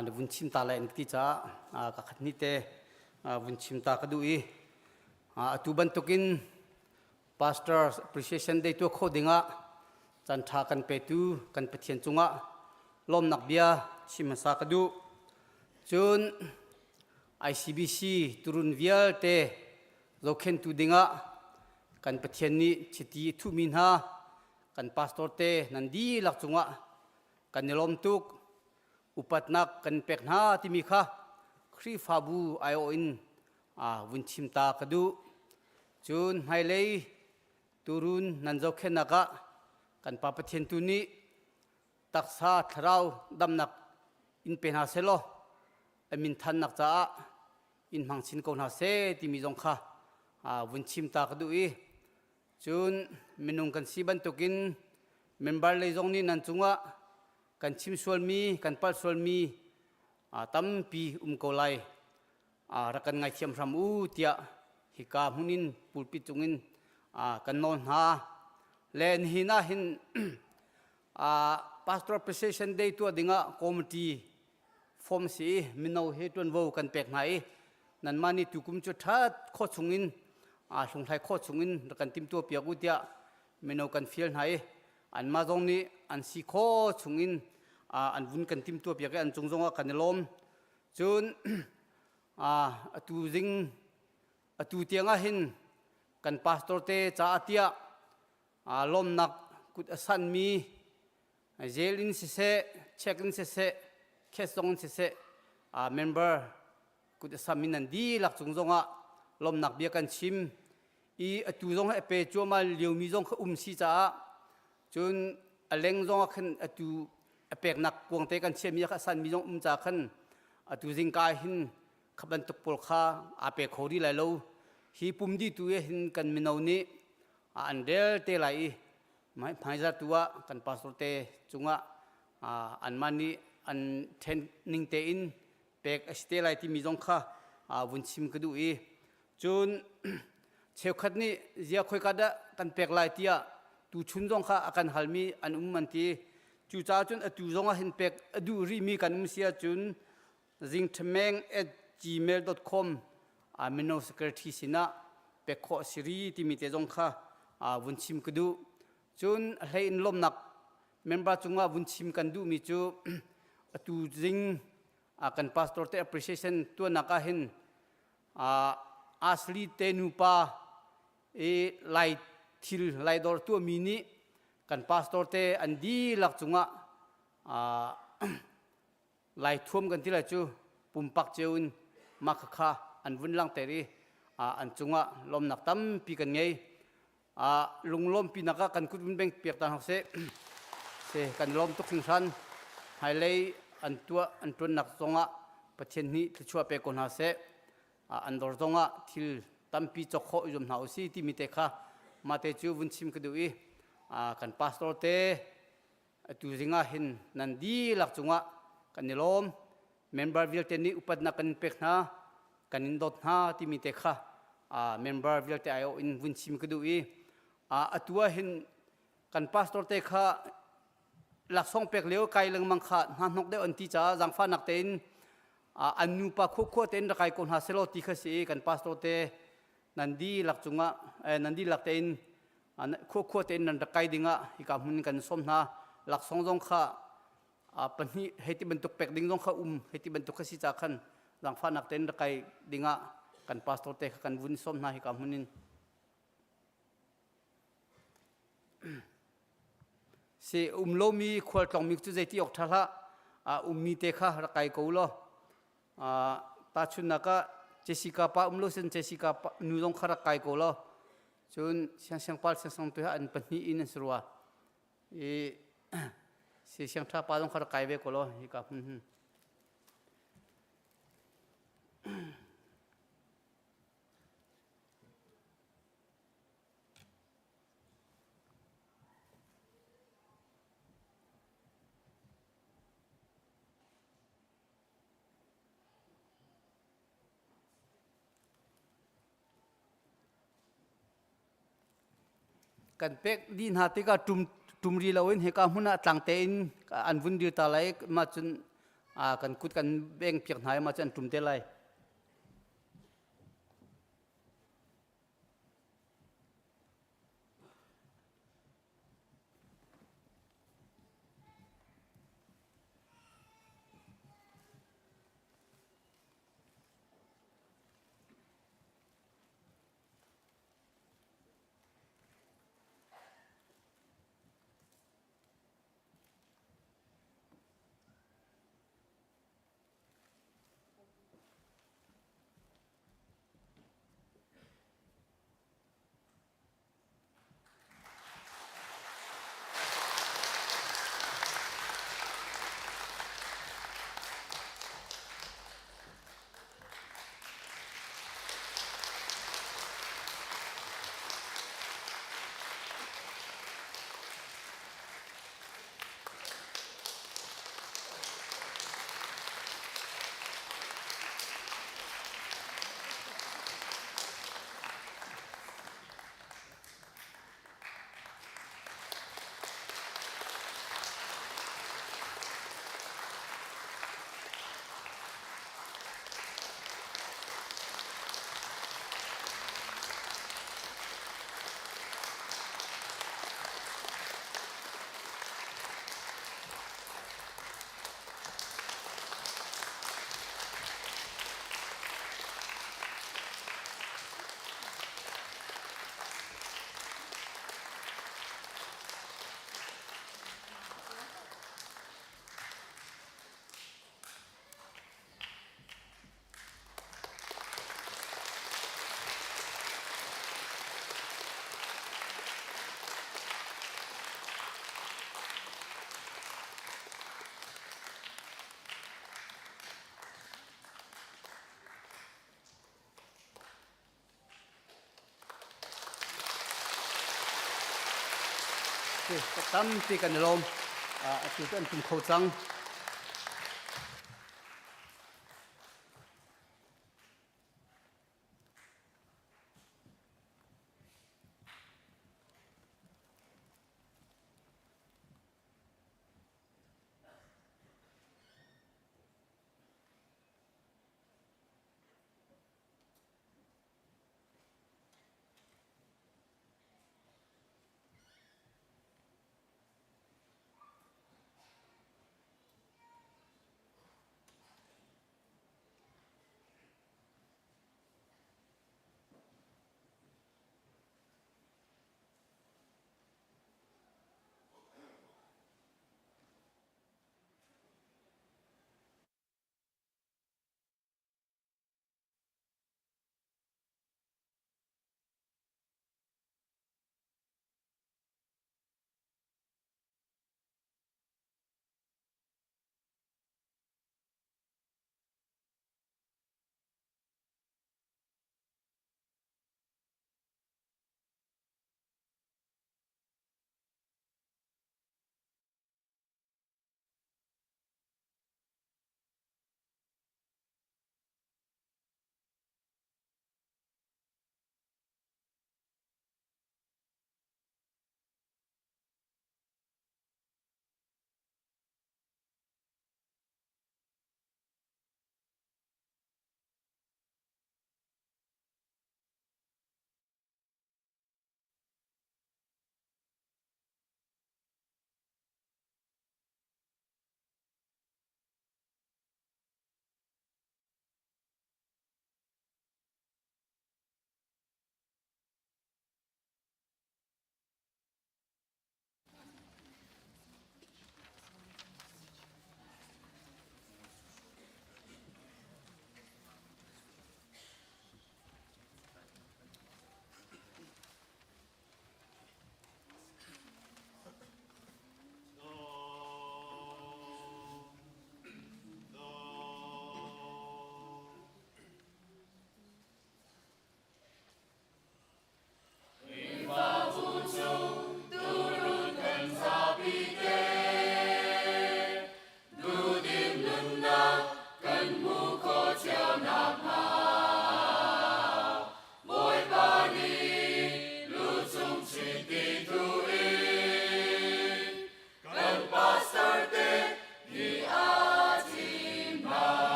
na vun chim ta lai an ti caah ka khat ni te vun chim ta ka duh i atu bantukin Pastor Appreciation Day tuah khawh dingah caan ṭha kan petu kan Pathian cungah lawmnak bia chim hmasa ka duh. Cun ICBC turun vialte zohkhentu dingah kan Pathian nih chiti a thuhmi hna kan pastor te nan dihlak cungah kan i lawm tuk. Upatnak kan pek hna timi kha Khrihfabu aiawh in vun chim ta ka duh. Cun hmailei turun nan zohkhenhnak ah kan Pa Pathian tu nih taksa thlarau damnak in pe hna seh law a min thannak caah in hmang chin ko hna seh timi zong kha vun chim ta ka duh i cun minung kan si bantukin member lei zong nih nan cungah kan chim sualmi kan palh sualmi tampi um ko lai rak kan ngaithiam hram u tiah hika hmun in pulpit cungin kan nawl hna le nihin ah hin pastor appreciation day tuah dingah committee form si i mino he tuanvo kan pek hna i nanmah nih tukum cu that khawh chungin hlunghlai khawh chungin rak kan timtuah piak u tiah mino kan fial hna i anmah zong nih an si khawh chungin an vun kan timtuah piak i an cung zongah kan i lawm Cun atu zing atu tiang ah hin kan pastor te caah tiah lawmnak kut a sanmi jail in siseh, check in siseh, cash zong in siseh member kut a sammi nan dihlak cung zongah lawmnak bia kan chim i atu zong a pe cuahmah liomi zong kha um si caah cun a leng zong ah khan atu a peknak kuangte kan chiahmi kha a sanmi zong um ca khan atu zingka hin kha bantuk pawl kha aa pe kho rih lai lo hi pum di tu hin kan mino nih an rel te lai i hmaizar tu ah kan pastor te cungah anmah nih an then ning tein pek a si te lai timi zong kha vun chim ka duh i Cun cheukhat nih zia khoika dah kan pek lai tiah tuchun zong kha a kan halmi an um an ti. Cucaah cun atu zong ah hin pek a duh rihmi kan um si ahcun zingthameng at gmail.com mino secretary sinah pek khawh a si ri timi te zong kha vun chim ka duh. Cun a hlei in lawmnak member cungah vun chim kan duhmi cu atu zing kan pastor te appreciation tuahnak ah hin Ashley te nupa i Lai thil Lai dawr tuahmi nih kan pastor te an dihlak cungah Lai thuam kan ti lai cu pumpak cio in mah khakha an vun langhter i an cungah lawmnak tampi kan ngei. Lunglawmpinak ah kan kut vun beng piak ta hna seh. Se kan lawm tuk hringhran. Hmailei an tuah an tuannak zongah Pathian nih thluachuah pe ko hna seh. An dawr zongah thil tampi cawk khawh i zuam hna usih timi te kha mah te cu vun chim ka duh i kan pastor te atu zing ah hin nan dihlak cungah kan i lawm. Member vialte nih upatnak kan in pek hna, kan in dawt hna timi te kha member vialte aiawh in vun chim ka duh i atu ah hin kan pastor te kha laksawng pek lio kai lengmang kha hna hnok deuh an ti caah zaangfahnak tein an nupa khuakhua tein rak kai ko hna selaw ti kha si i kan pastor te nan dihlak cungah nan dihlak tein khuakhua tein nan rak kai dingah hika hmun kan sawm hna laksawng zong kha pahnih hei ti bantuk pek ding zong kha um hei ti bantuk kha si ca khan zaangfahnak tein rak kai dingah kan pastor te kha kan vun sawm hna hika hmun in si um lomi khualtlawngmi cu zeiti awk ṭha hlah ummi te kha rak kai ko law tahchunhnak ah Jessica pa um lo sin Jessica pa nu zong kha rak kai ko law cun siang siang pal siang sang tu an pahnih in an si rua i si siang ṭha pa zong kha rak kai ve ko law hika hmun hin Kan pek dih hna tikah ṭum ri loin hika hmun ah tlang tein an vun dir ta lai. Mah cun. Kan kut kan beng piak hna i mah cu an ṭum te lai. Tampi kan i lawm. Atu cu an tum kho cang.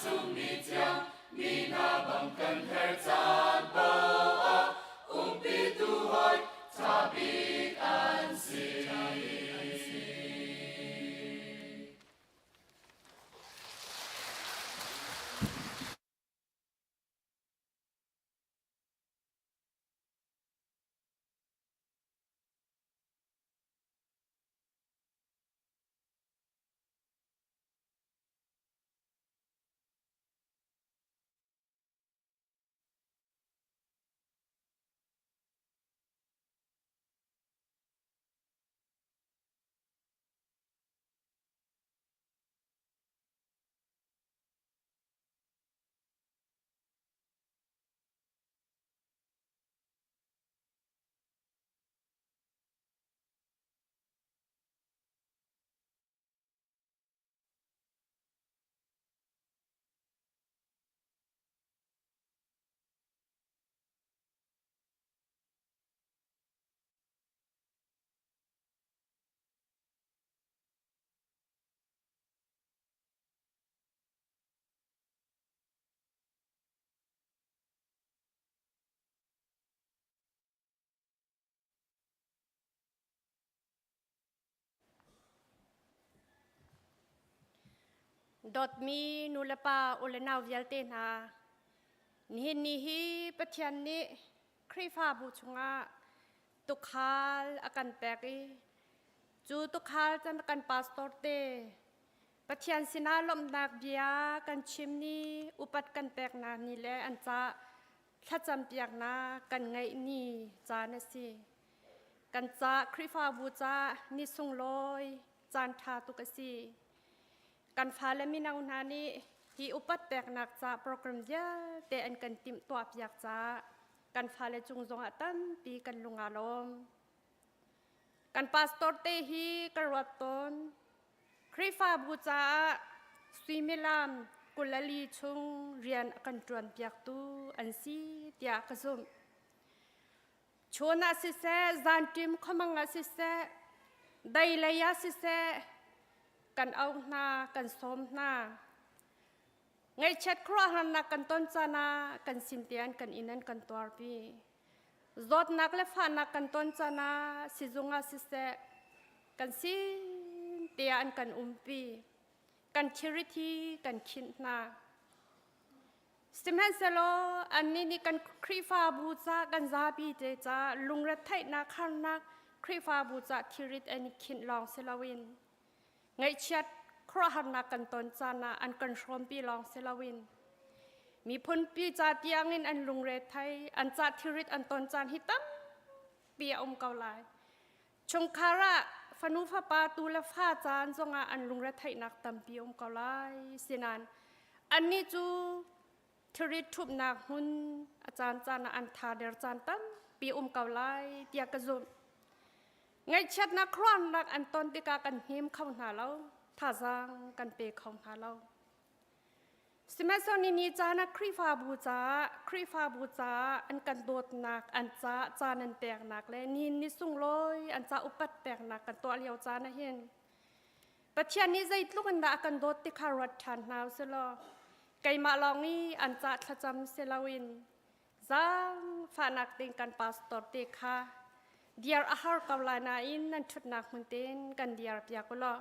Vancungmi thiang mi hna bang kan herh caan paoh ah umpitu hawi ṭha bik an si. Dawtmi nulepa u le nau vialte hna, nihin ni hi Pathian nih Khrihfabu chungah tukhal a kan pek i cu tukhal can kan pastor te Pathian sinah lawmhnak bia kan chim ni upat kan peknak ni le an ca thlacampiaknak kan ngeih ni caan a si. Kan ca Khrihfabu ca ni sunglawi caan ṭha tuk a si. Kan fale mino hna nih hi upat peknak ca program vialte an kan timhtuahpiak caah kan fale cung zongah tampi kan lung aa lawm. Kan pastor te hi ka ruat tawn. Khrihfabu caah suimilam 24 chung rian a kan ṭuanpiaktu an si tiah ka zumh. Chun ah siseh, zanṭim khuamang ah siseh, dei lei ah siseh, kan auh hna, kan sawm hna. Ngaihchiat khuaruahharnak kan ton caan ah kan sin tian kan inn an kan tuarpi. Zawtnak le fahnak kan ton caan ah sizung ah siseh, kan sin tiah an kan umpi. Kan thilrit hi kan khinh hna. Sihmanhsehlaw annih nih kan Khrihfabu ca kan zapi te ca lungretheihnak harnak Khrihfabu ca thilrit an i khinh lawng si loin ngaihchiat khuaruahharnak kan ton caan ah an kan hrawmpi lawng si loin miphunpi ca tiangin an lungre thei an ca thilrit an ton caan hi tampi a um ko lai. Chungkhar ah fanu fapa tu le fa caan zongah an lungretheihnak tampi um ko lai. Sinan annih cu thilrit ṭhumhnak hmun a caan caan ah an tha der caan tampi um ko lai tiah ka zumh. Ngaihchiatnak khuaruahnak an ton tikah kan hnem kho hna lo, thazaang kan pe kho hna lo. Sihmanhsehlaw ni caan ah Khrihfabu caah Khrihfabu caah an kan dawtnak, an ca caan an peknak le ni ni sunglawi an ca upat peknak kan tuah lio caan ah hin Pathian nih zeitluk in dah a kan dawt ti kha ruat ṭhan hna usih law keimah lawng i an ca thlacam si loin zaangfahnak ding kan pastor te kha diar a har ko lai nain nan ṭhutnak hmun tein kan diar piak u law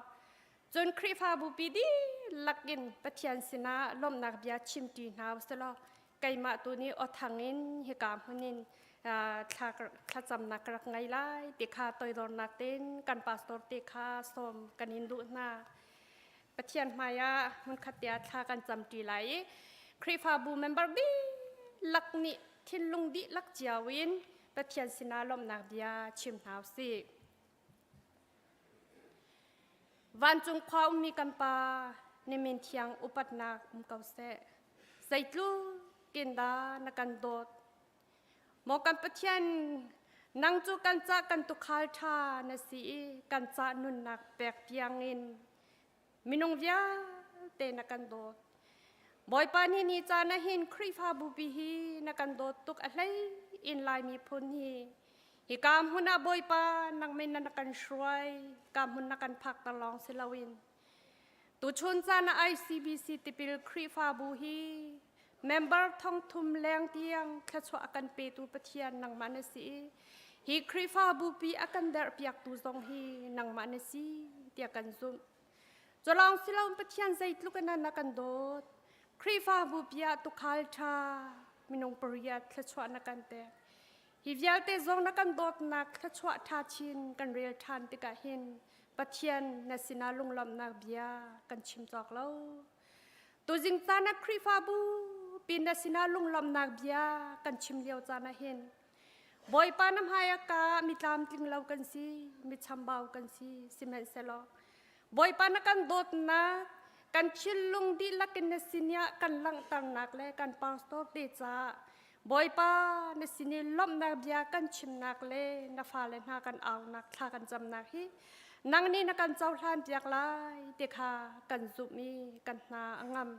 cun Khrihfabu pi dihlak in Pathian sinah lawmhnak bia chimṭi hna usih law keimah tu nih aw thang in hika hmun in thlacamnak ka rak ngei lai ti kha toidornak tein kan pastor te kha sawm kan in duh hna. Pathian hmaiah hmunkhat te ah thla kan camṭi lai i Khrihfabu member dihlak nih thinlung dihlak cio in Pathian sinah lawmhnak bia chim hna u sih. Vancung khua ummi kan Pa, na min thiang upatnak um ko seh. Zeitluk in dah na kan dawt. Maw kan Pathian, nang cu kan ca kan tukhal ṭha na si i kan ca nunnak pek tiangin minung vialte na kan dawt. Bawipa nih ni caan ah hin Khrihfabu pi hi na kan dawt tuk a hlei in Lai miphun hi hika hmun ah Bawipa nang min na kan hruai ka hmun na kan phakter lawng si loin. Tuchun caan ah ICBC tipil Khrihfabu hi member thongthum leng tiang thluachuah a kan petu Pathian nangmah na si i hi Khrihfabu pi a kan derhpiaktu zong hi nangmah na si tiah kan zumh. Culawng siloin Pathian zeitluk in na kan dawt. Khrihfabu pi ah tukhal ṭha minung pariat thluachuah na kan pek. Hi vialte zong na kan dawtnak thluachuah ṭha chin kan rel ṭhan tikah hin Pathian na sinah lunglawmhnak bia kan chim cawk lo. Tuzing caan ah Khrihfabu pin na sinah lunglawmhnak bia kan chim lio caan ah hin Bawipa na hmai ah ka mi tlamtling lo kan si, mi chambau kan si, sihmanhsehlaw Bawipa na kan dawtnak kan thinlung dihlak in na sinah kan langhternak le kan pastor te caah Bawipa na sin i lawmhnak bia kan chimnak le na fale hna kan aunak thla kan camnak hi nang nih na kan cohlan piak lai ti kha kan zumh i kan hna a ngam.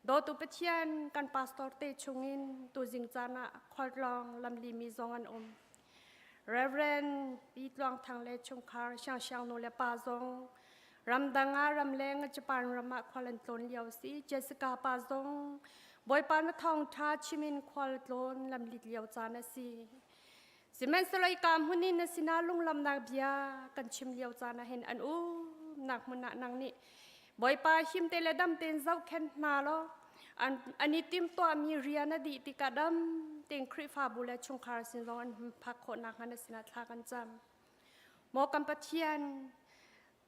Dawtu Pathian kan pastor te chungin tuzing caan ah khualtlawng lamli mi zong an um. Reverend Pi Tluang Thang le chungkhar Siang Siang nu le pa zong ramdang ah ramleng Japan ram ah khual an tlawn lio si. Jessica pa zong Bawipa na thawngṭha chimin khual tlawn lamlit lio caan a si. Sihmanhsehlaw ka hmun in na sinah lunglamnak bia kan chim lio caan ah hin an umnak hmun ah nang nih Bawipa him te le dam tein zohkhenh hna law an, an i timhtuahmi rian a dih tikah dam tein Khrihfabu le chungkhar sin zong an phak khawh nakhnga na sinah thla kan cam. Maw kan Pathian,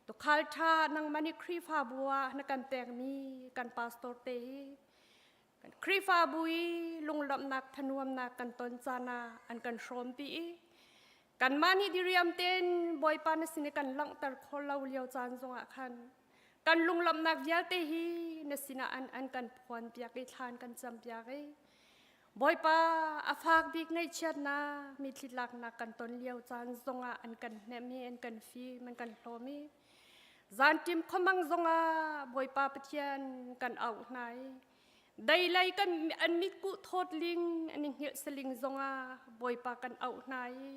tukhal ṭha nangmah nih Khrihfabu ah na kan pekmi kan pastor te hi kan Khrihfabu i lunglawmhnak thanuamnak kan ton caan ah an kan hrawmpi i kanmah nih diriam tein Bawipa na sin i kan langhter khawh lo lio caan zongah khan kan lunglawmhnak vialte hi na sinah an, an kan phuan piak i thlan kan cam piak i Bawipa a fak bik ngaihchiatnak mitthli tlaknak kan ton lio caan zongah an kan hnem i an kan fim an kan hlawm i zanṭim khuamang zongah Bawipa Pathian kan auh hna i deilei kan an mitkuh thawt ling an i hngilh saling zongah Bawipa kan auh hna i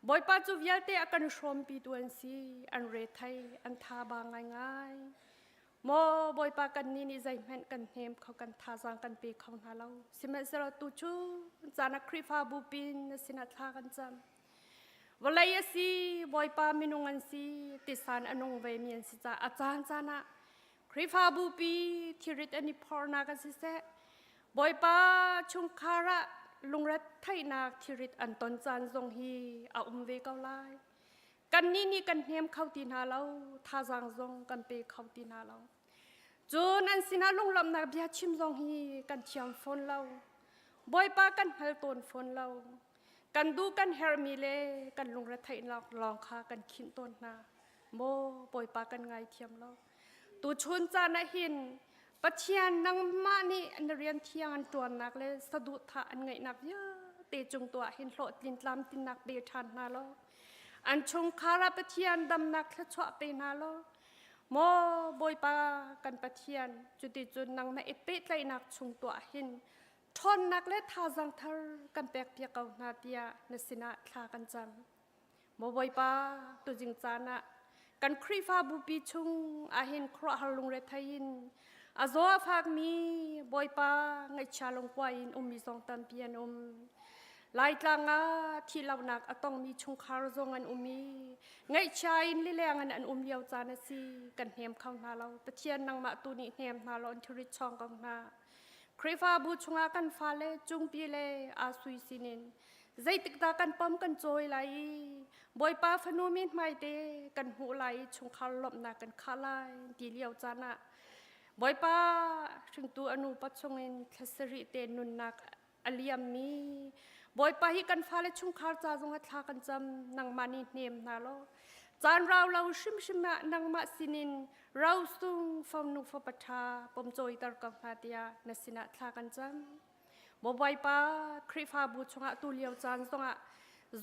Bawipa cu vialte a kan hrawmpitu an si an rethei an tha ba ngaingai Maw Bawipa kannih nih zeihmanh kan hnem kho kan thazaang kan pe kho hna lo. Sihmanhsehlaw tu cu caan ah Khrihfabu pin na sinah thla kan cam. Vawlei a si, Bawipa minung an si, tisan a nung ve mi an si caah a caan caan ah Khrihfabu pi thirit an i phornak an siseh, Bawipa chungkhar ah lungret theihnak thirit an ton caan zong hi a um ve ko lai. Kannih nih kan hnem kho ti hna lo, thazaang zong kan pe kho ti hna lo. Cun an sinah lunglawmhnak bia chim zong hi kan thiam fawn lo. Bawipa kan hngal tawn fawn lo. Kan duh kan herhmi le kan lungretheihnak lawng kha kan khinh tawn hna. Maw Bawipa kan ngaithiam lo. Tuchun caan ah hin Pathian nangmah nih na rian thiang an ṭuannak le saduhthah an ngeihnak vialte cung tuah hin hlawhtlin tlamtlinnak pe ṭhan hna law an chungkhar ah Pathian damnak thluachuah pe hna law maw Bawipa kan Pathian cuticun nangmah i pehtlaihnak chung tuah hin ṭhawnnak le thazaang thar kan pekpiak ko hna tiah na sinah thla kan cam. Maw Bawipa, tuzing caan ah kan Khrihfabu pi chung ahhin khuaruahhar lungrethei in a zaw a fakmi Bawipa ngaihchia lungkua in ummi zong tampi an um. Laitlang ah thihlohnak a tongmi chungkhar zong an um i ngaihchia in lileng in an um lio caan a si. Kan hnem kho hna lo. Pathian nangmah tu nih hnem hna law an thirit chawng ko hna. Khrihfabu chungah kan fale cungpi le aa sui sinin zeitik dah kan pom kan cawi lai i Bawipa fanu mi hmaite kan hmuh lai i chungkhar lawmhnak kan khah lai ti lio caan ah Bawipa hringtu a nu pa chungin thla sarih te nunnak a liammi Bawipa hi kan fale chungkhar ca zong ah thla kan cam nangmah nih hnem hna law caan rau lo hrimhrim ah nangmah sinin rosung fonu fapa ṭha pom cawiter ko hna tiah na sinah thla kan cam. Maw Bawipa, Khrihfabu chungah tu lio caan zongah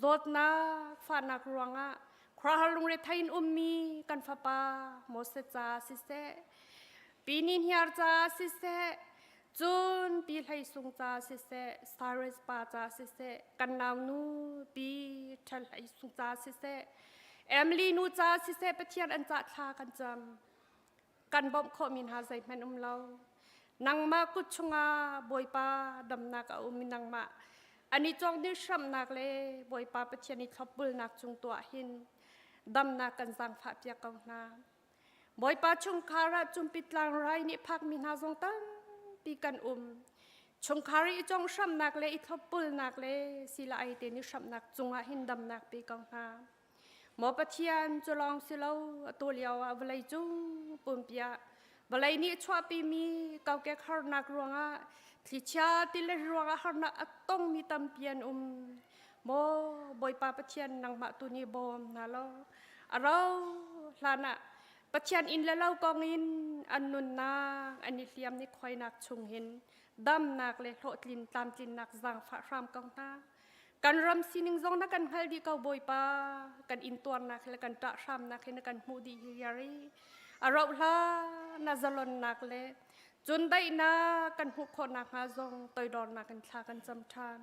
zawtnak, fahnak ruangah khuaruahhar lungrethei in ummi kan fapa Moses ca siseh, pi Ni Hniar ca siseh, cun pi Hlei Sung ca siseh, Cyrus pa ca siseh, kan naunu pi Ṭhal Hlei Sung ca siseh, Emily nu ca siseh Pathian an cah thla kan cam. Kan bawmh khawhmi hna zeihmanh um lo. Nangmah kut chungah Bawipa damnak a um i nangmah an i cawng ding hramnak le Bawipa Pathian i thlopbulnak cung tuah hin damnak kan zaangfah piak ko hna. Bawipa chungkhar ah cumpit tlangrai nih phakmi hna zong tampi kan um. Chungkhar i cong hramnak le i thlopbulnak le sila ai te ni hramnak cungah hin damnak pe ko hna. Maw Pathian cu lawng si lo atu lio ah vawlei cung pumpi ah vawlei nih chuahpimi kokek harnak ruangah thlichia tile ruangah harnak a tongmi tampi an um. Maw Bawipa Pathian nangmah tu nih bawm hna law a ro hlan ah Pathian inn le lo kong in an nunnak an i hliam ni khuainak chung hin damnak le hlawhtlin tlamtlinnak zaangfah hram ko hna. Kan ram sining zong na kan hngal dih ko Bawipa. Kan intuarnak le kan ṭah hramnak hi na kan hmuh dih hi yari. A rauh hla na zalonnak le cun daihnak kan hmuh khawhnak hnga zong toidornak in thla kan cam ṭhan.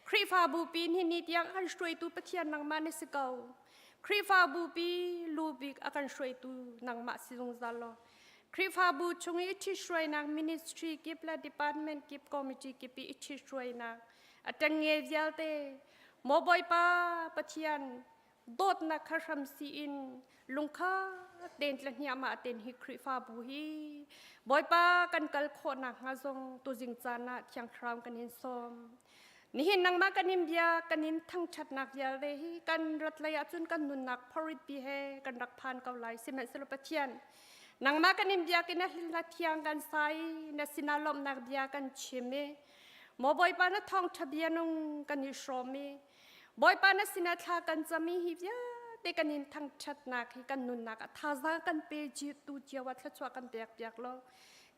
Khrihfabu pi ni ni tiang kan hruaitu Pathian nangmah na si ko. Khrihfabu pi lu bik a kan hruaitu nangmah si zungzal law. Khrihfabu chung i ṭhithruainak ministry kip le department kip committee kip i ṭhithruainak a ṭengnge vialte maw Bawipa Pathian dawtnak kha hram si in lungkha ten tla hniahmah ten hi Khrihfabu hi Bawipa kan kal khawhnak hnga zong tuzing caan ah Thiang Thlarau kan in sawm. Nihin nangmah kan in bia kan in thangṭhatnak vialte hi kan rat lei ahcun kan nunnak phorit pi he kan rak phan ko lai sihmanhsehlaw Pathian nangmah kan in biakinn a thiang kan sai na sinah lawmhnak bia kan chim i Maw Bawipa na thawngṭha bia nung kan i hrawm i Bawipa na sinah thla kan cam i hi vialte kan in thangṭhatnak hi kan nunnak ah thazaang kan pe tu cio ah thluachuah kan pek piak law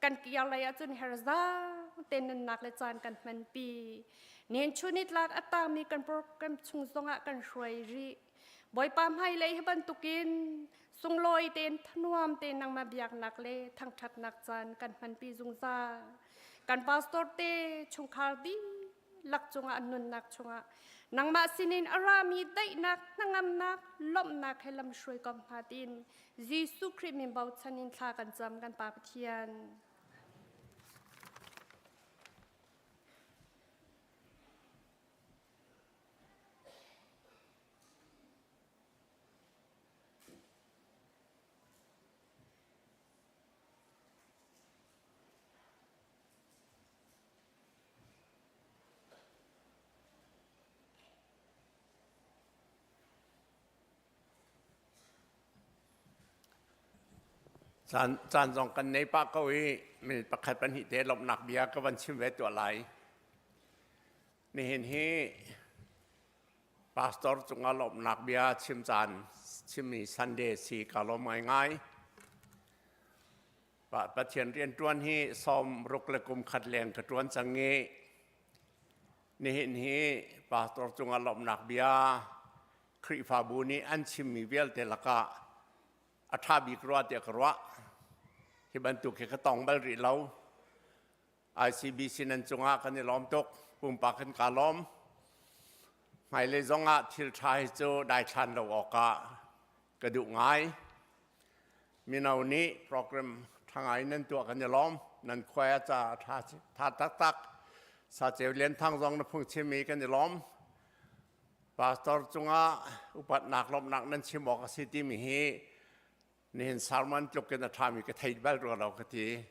kan kir lei ahcun herzaang te nunnak le caan kan hmanpi. Nen chunitlak a tangmi kan program chung zongah kan hruai rih. Bawipa hmailei hi bantukin sunglawi tein thanuam tein nangmah biaknak le thangṭhatnak caan kan hmanpi zungzal. Kan pastor te chungkhar dihlak cungah an nunnak chungah nangmah sinin a rami daihnak, hnangamnak, lawmhnak he lamhruai ko hna tiin Jesuh Khrih min bochan in thla kan cam kan Pa Pathian. Caan, caan zong kan nei pah ko i minute pakhat pahnih te lawmhnak bia ka van chim ve tuah lai. Nihin hi pastor cungah lawmhnak bia chim caan chimmi Sunday si ka lawm ngaingai. Pathian rianṭuan hi sawm ruk le kum khat leng ka ṭuan cang i nihin hi pastor cungah lawmhnak bia Khrihfabu nih an chimmi vialte lakah a ṭha bik rua tiah ka ruah. Hi bantuk hi ka tong bal rih lo. ICBC nan cungah kan i lawm tuk. Pumpak in kaa lawm. Hmailei zongah thil ṭha hi cu daithlan lo awkah ka duh ngai. Mino nih program ṭha ngai nan tuah kan i lawm. Nan khuai a ca a ṭha, ṭha taktak. Saceu Lian Thang zong na phungchim i kan i lawm. Pastor cungah upatnak lawmhnak nan chim awk a si timi hi nihin sermon tluk in a ṭhami ka thei bal rua lo ka ti.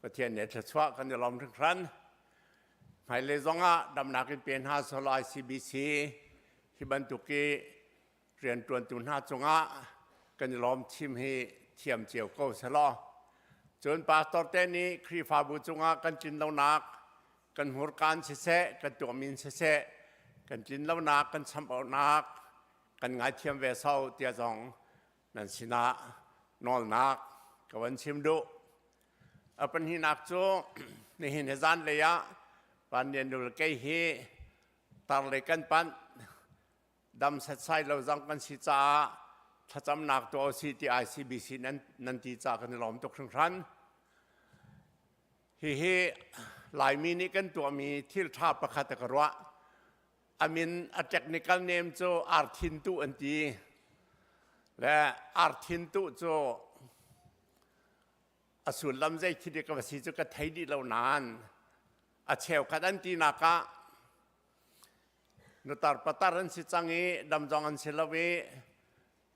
Pathian nih thluachuah kan i lawm hringhran. Hmailei zongah damnak in pe hna selaw ICBC hi bantuk i rianṭuantu hna cungah kan i lawm thim hi thiam cio ko selaw. Cun pastor te nih Khrihfabu cungah kan tlin lonak kan hmurkaan siseh, kan tuahmin siseh, kan tlin lonak, kan chamhauhnak kan ngaithiam ve sau tiah zong nan sinah nawlnak ka van chim duh. A pahnihnak cu nihin hi zanlei ah Pannian nul kei hi tarlei kan panh dam setsai lo zong kan si caah thlacamnak tuah usih ti ICBC nan, nan ti caah kan i lawm tuk hringhran. Hihi Laimi nih kan tuahmi thil ṭha pakhat a ka ruah. A min a technical name cu Arthin tu an ti. Le Arthin tu cu. A sullam zei khi dik a va si cu ka thei dih lo nain a cheukhat an tinak ah nutar patar an si cang i dam zong an si lo i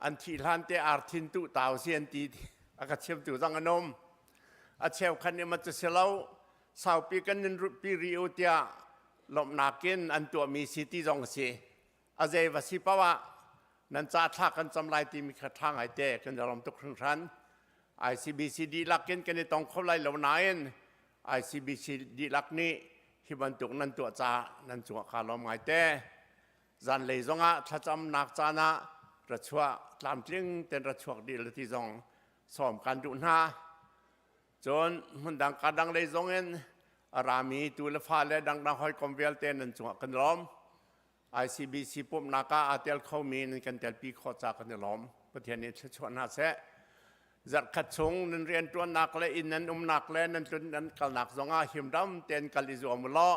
an thih hlan te arthin tuh tau si an ti a ka chimtu zong an um. A cheukhat nih ma cu si lo saupi kan nin pi ri u tiah lawmhnak in an tuahmi si ti zong a si. A zei va si paoh ah nan ca thla kan cam lai timi kha ṭha ngai te kan i lawm tuk hringhran. ICBC dihlak in kan i tong kho lai lo nain ICBC dihlak nih hi bantuk nan tuah caah nan cungah kaa lawm ngai te. Zanlei zongah thlacamnak caan ah ra chuah tlamtling ten ra chuak dih le ti zong sawm kan duh hna. Cun hmundang ka dang lei zong in a rami tu le fa le dangdang hawikom vialte nan cungah kan lawm. ICBC pumhnak ah aa tel khomi nan kan telpi khawh ca kan i lawm. Pathian nih thluachuah hna seh. Zarhkhat chung nan rianṭuannak le inn nan umnak le nan tlun nan kalnak zongah himdam tein kal i zuam u law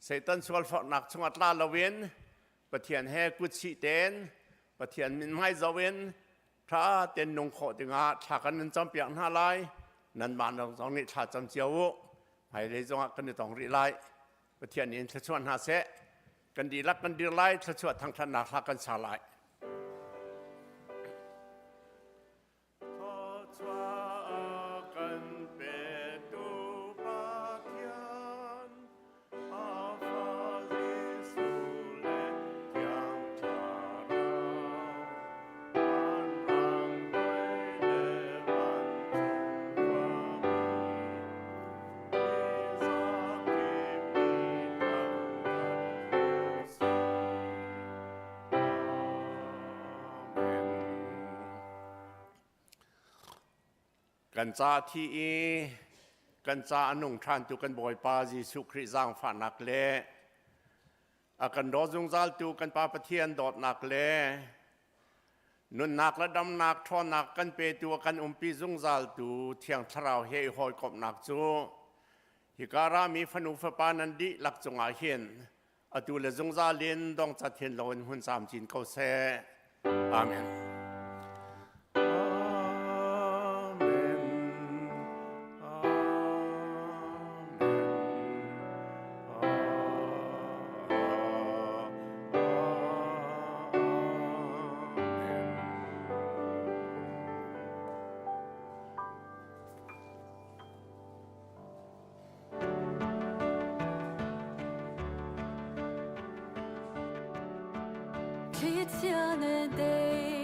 Satan sualforhnak chungah tla loin Pathian he kutsih tein Pathian min hmai zoh in ṭha tein nung khawh dingah thla kan nan campiak hna lai. Nanmah zong nih thla cam cio u. Hmailei zongah kan i tong rih lai. Pathian nih in thluachuah hna seh. Kan dihlak kan dir lai, thluachuah thangṭhatnak hla kan sa lai. Thluachuah kan petu Pathian, a fa Jesuh le Thiang Thlarau, vanrang doi le vancung khuami, Kan ca thi i kan ca a nung ṭhantu kan Bawipa Jesuh Khrih zaangfahnak le a kan daw zungzaltu kan Pa Pathian dawtnak le Nunnak le damnak ṭhawnnak kan petu a kan umpi zungzaltu Thiang Thlarau he i hawikomhnak cu hika rami fanu fapa nan dihlak cungah hin atu le zungzal in dongcat hin loin hun camcin ko seh. Amen. Thlichia le dei.